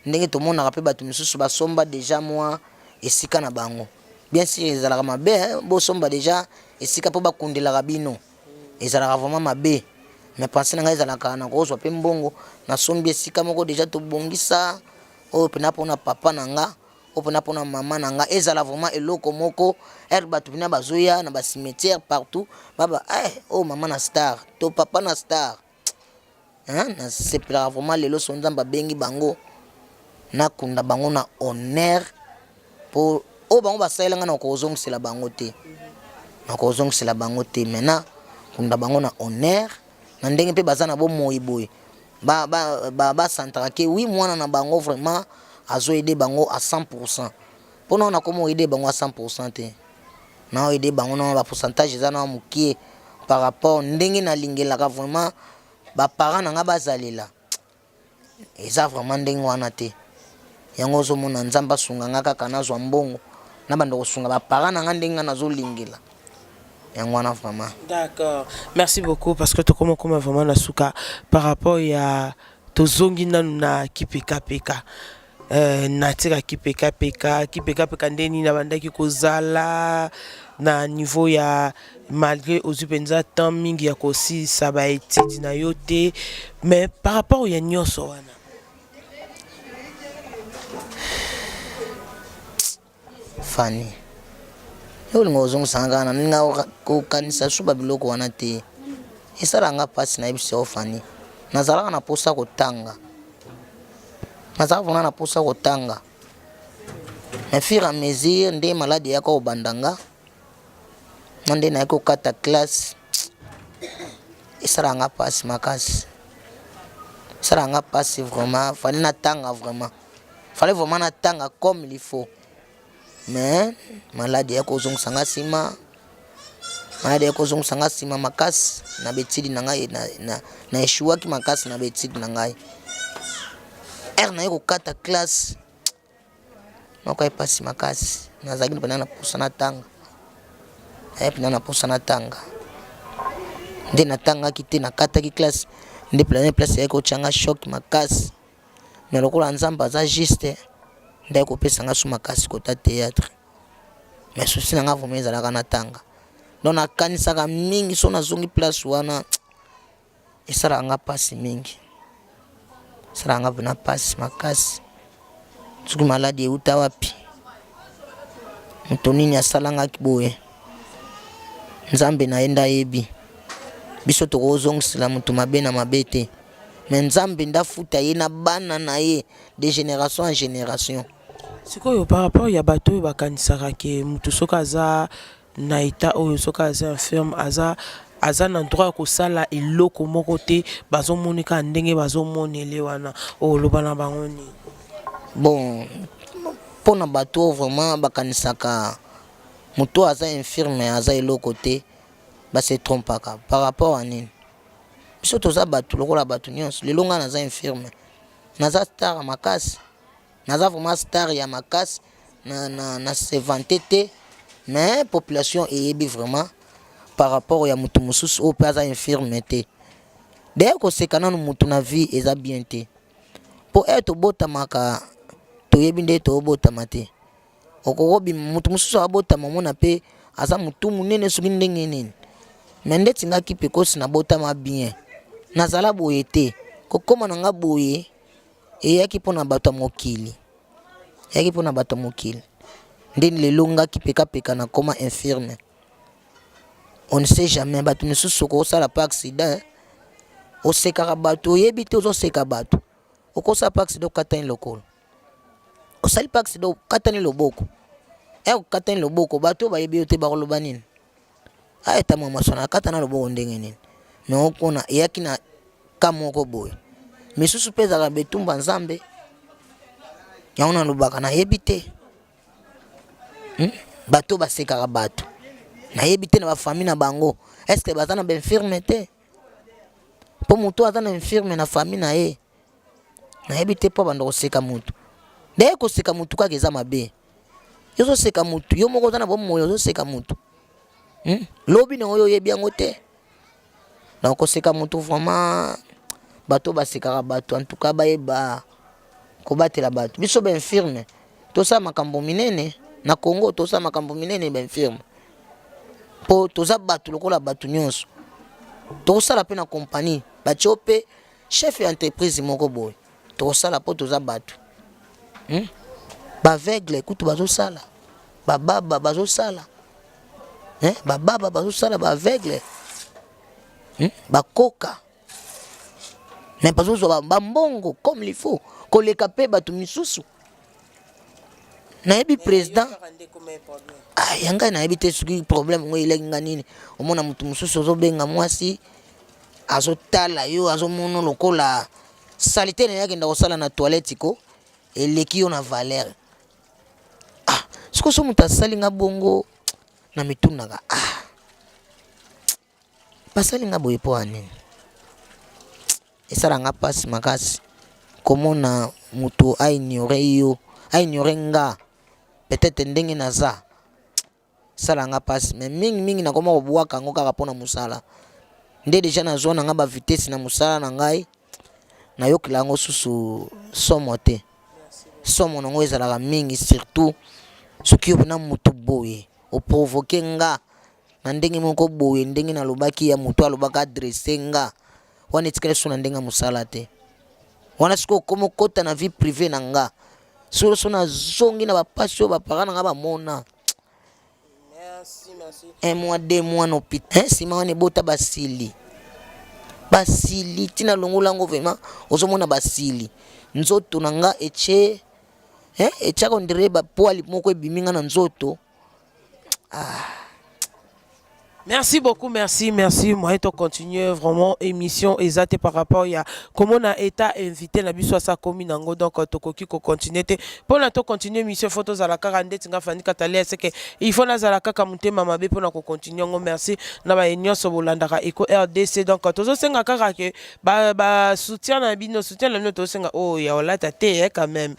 ndenge tomonaka mpe bato misusu basomba déjà mwa esika na bango. Bien sûr ezalaka mabe bosomba déjà esika mpo bakundelaka bino, ezalaka vraiment mabe. Mais pensée na ngai ezalaka na kozwa mpe mbongo, nasombi esika moko déjà, tobongisa oyo mpena mpona papa na nga, oyo mpena mpona mama na nga. Ezala vraiment eloko moko ere bato mpena bazoya na bacimetière partout, baba eh, oyo mama na star to papa na star. Nasepelaka vraiment lelo so Nzambe abengi bango, nakunda bango na honneur, mpo oyo bango basalela ngai, nakozongisela bango te, nakozongisela bango te. Maintenant kunda bango na honneur na ndenge mpe baza na bomoi boye, basantaka ke wi, mwana na bango vraiment azoaider bango à 100. Mpona nakoma oaider bango à 100 te, naoaider bango na bapourcentage eza na mokie par rapport ndenge nalingelaka vraiment baparent na nga bazalela. Eza vraiment ndenge wana te. Yango ozomona, Nzambe asunga nga kaka nazwa mbongo, nabanda kosunga baparent na nga ndenge nga nazolingela. Yango wana vraiment. D'accord, merci beaucoup, parce que tokoma koma vraiment na suka. Par rapport ya tozongi nanu na kipekapeka, natika kipekapeka, kipekapeka nde nini abandaki kozala na niveau ya, malgré ozwi mpenza temps mingi ya kosilisa baétude na yo te, mais par rapport ya nyonso wana? Fani, yo olinga ozongisanga kaka na ninga kokanisa so babiloko wana te, esalanga mpasi. Nayebisa yo Fani, nazalaka na mposa kotanga, nazalaka vraiment na mposa kotanga, mais fur à mesure nde maladi eyaka kobanda nga na nde nayaki kokata classe, esalaka nga mpasi makasi, esalaka nga mpasi vraiment. Fallait natanga vraiment, fallait vraiment natanga comme il faut, mais maladi eyaki kozongisa nga nsima, maladi eyaki kozongisa nga nsima makasi na baétude na ngai. Na échouaki makasi na baétude na ngai. Ere naye kokata classe, moko epasi makasi. Nazalaki mpenza na posa natanga, naye mpenza na posa natanga, nde natangaki te, nakataki classe. Nde plein place eyaki kotyanga choc makasi. Mais lokola Nzambe aza juste, nde kopesa nga su makasi kota théâtre. Mais souci na nga vraiment ezalaka natanga. Donc nakanisaka mingi, so nazongi place wana, esalaka nga mpasi mingi, esalaka nga mpena mpasi makasi. Soki maladi euta wapi, moto nini asalangaki boye, Nzambe na ye nde ayebi. Biso tokozongisela moto mabe na mabe te, mais Nzambe nde afuta ye na bana na ye de génération en génération. Sikoyo par rapport ya bato oyo bakanisaka ke motu soki aza na état oyo, soki aza infirme, aza na droit ya kosala eloko moko te, bazomoni kaka ndenge bazomonele wana, oyo oloba na bango nini? Bon, mpona bato oyo vraiment bakanisaka moto oyo aza infirme aza eloko te, base trompaka. Par rapport à nini? Biso toza bato lokola bato nyonso. Lelo ngai naza infirme, naza star ya makasi, naza vraiment star ya makasi. Na se vanter te, mais population eyebi vraiment par rapport ya moto mosusu oyo mpe aza infirme te. D'ailleurs koseka nanu mutu na vie eza bien te po heure tobotamaka toyebi nde tobotama te okoki obima mutu mosusu abotama omona pe aza mutu munene soki ndenge nini mais ndeti nga kipekosi nabotama bien nazala boye te kokoma na nga boye eyaki pona bato ya mokili eyaki pona bato ya mokili nde lelo nga kipekapeka nakoma infirme. On ne sait jamais bato misusu okosala pa accident osekaka bato oyebi te ozoseka bato okosala pa accident okatani lokolo osali pa accident okatani loboko e okatani loboko bato oyo bayebi yo te bakoloba nini aeta mwa maswana akatana loboko ndenge nini me okona eyaki na ka moko boye misusu mpe ezalaka betumba nzambe yango nalobaka nayebi te Hmm? Bato basekaka bato. Nayebi te na ba famille na bango. Est-ce que baza na ba infirme te? Po moto aza na infirme na famille na ye. Nayebi te po bando koseka moto. D'ailleurs koseka moto kaka eza mabe. Yo ozoseka moto, yo moko oza na bomoi ozoseka moto. Hmm? Lobi na oyo oyebi yango te. Donc koseka moto vraiment bato basekaka bato en tout cas bayeba kobatela bato. Biso ba infirme tosala makambo minene na Congo, tosala makambo minene ba infirme po toza bato lokola bato nyonso. Tokosala mpe na compagnie batio mpe chef ya entreprise moko boye, tokosala po toza bato hmm? Ba aveugle kutu bazosala, bababa bazosala eh, bababa bazosala ba aveugle hmm? Bakoka mais bazozwa bambongo comme il faut koleka mpe bato misusu. Nayebi président ah, ya ngai nayebi te soki problème ngo eleki nga nini. Omona moto mosusu ozobenga mwasi azotala yo azomona lokola salite na ye akenda kosala na toilette ko eleki yo na valeur. Ah, sikoyo so moto asali nga bongo na mitunaka ah, basali nga boye mpo ya nini? Esala nga mpasi makasi komona moto aignore yo, aignore nga peut-être ndenge naza esala nga mpasi. Mais mingi mingi nakoma kobwaka yango kaka mpona mosala nde deja nazwa na nga ba vitesse na mosala na ngai, nayokela yango susu somo te. Somo nango ezalaka mingi surtout soki yo mpena motu boye oprovoke nga na ndenge moko boye, ndenge nalobaki ya motu alobaka adresse nga wana etikali so na ndenge ya mosala te. Wana sikoyo okoma okota na vie privée na nga, solo so nazongi na bapasi oyo bapara na nga bamona un mois deux mois na hôpital nsima wana ebota basili basili ntina longola yango vraiment ozomona basili nzoto na nga etie etiaka ondire bapoili moko ebimi nga na nzoto ah. Merci beaucoup, merci, merci. Moi, to continuer vraiment émission exacte par rapport ya comment on a été invité na biso sa commune nango donc tokoki ko continuer te. Pona to continuer émission photo za la kaka ndeti nga Fanny Katalia c'est que il faut na zala kaka mutema mabe pona ko continuer ngo. Merci na ba nyonso bolandaka Eco RDC donc tozo senga kaka ke ba, ba soutien na bino, soutien na bino tozo senga oh ya olata te eh, quand même.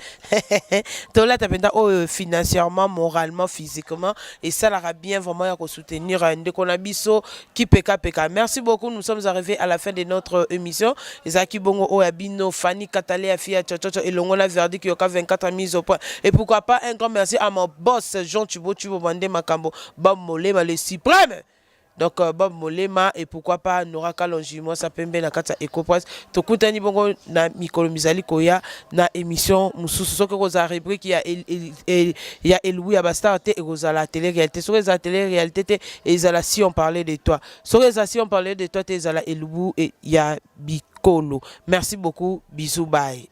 Tolata penda oh financièrement, moralement, physiquement et ça la bien vraiment ya ko soutenir ndeko na biso qui peka peka. Merci beaucoup, nous sommes arrivés à la fin de notre émission. Ezaki bongo oyo bino Fanny Katalea fia chochocho elongo na verdict yoka 24 mise au point. Et pourquoi pas un grand merci à mon boss Jean Tubo Tubo Bande Makambo Bob Molema le suprême. Donc Bob Molema et pourquoi pas Nora Kalonji moi ça pembe na kati ya Ecopress. Tokutani bongo na mikolo mizali koya na émission mususu soki kozala rubrique ya el, el, el, ya Eloui ya ba star te ekozala télé réalité soki ezala télé réalité te ezala si on parlait de toi soki ezala si on parlait de toi te ezala elubu ya bikolo. Merci beaucoup, bisous, bye.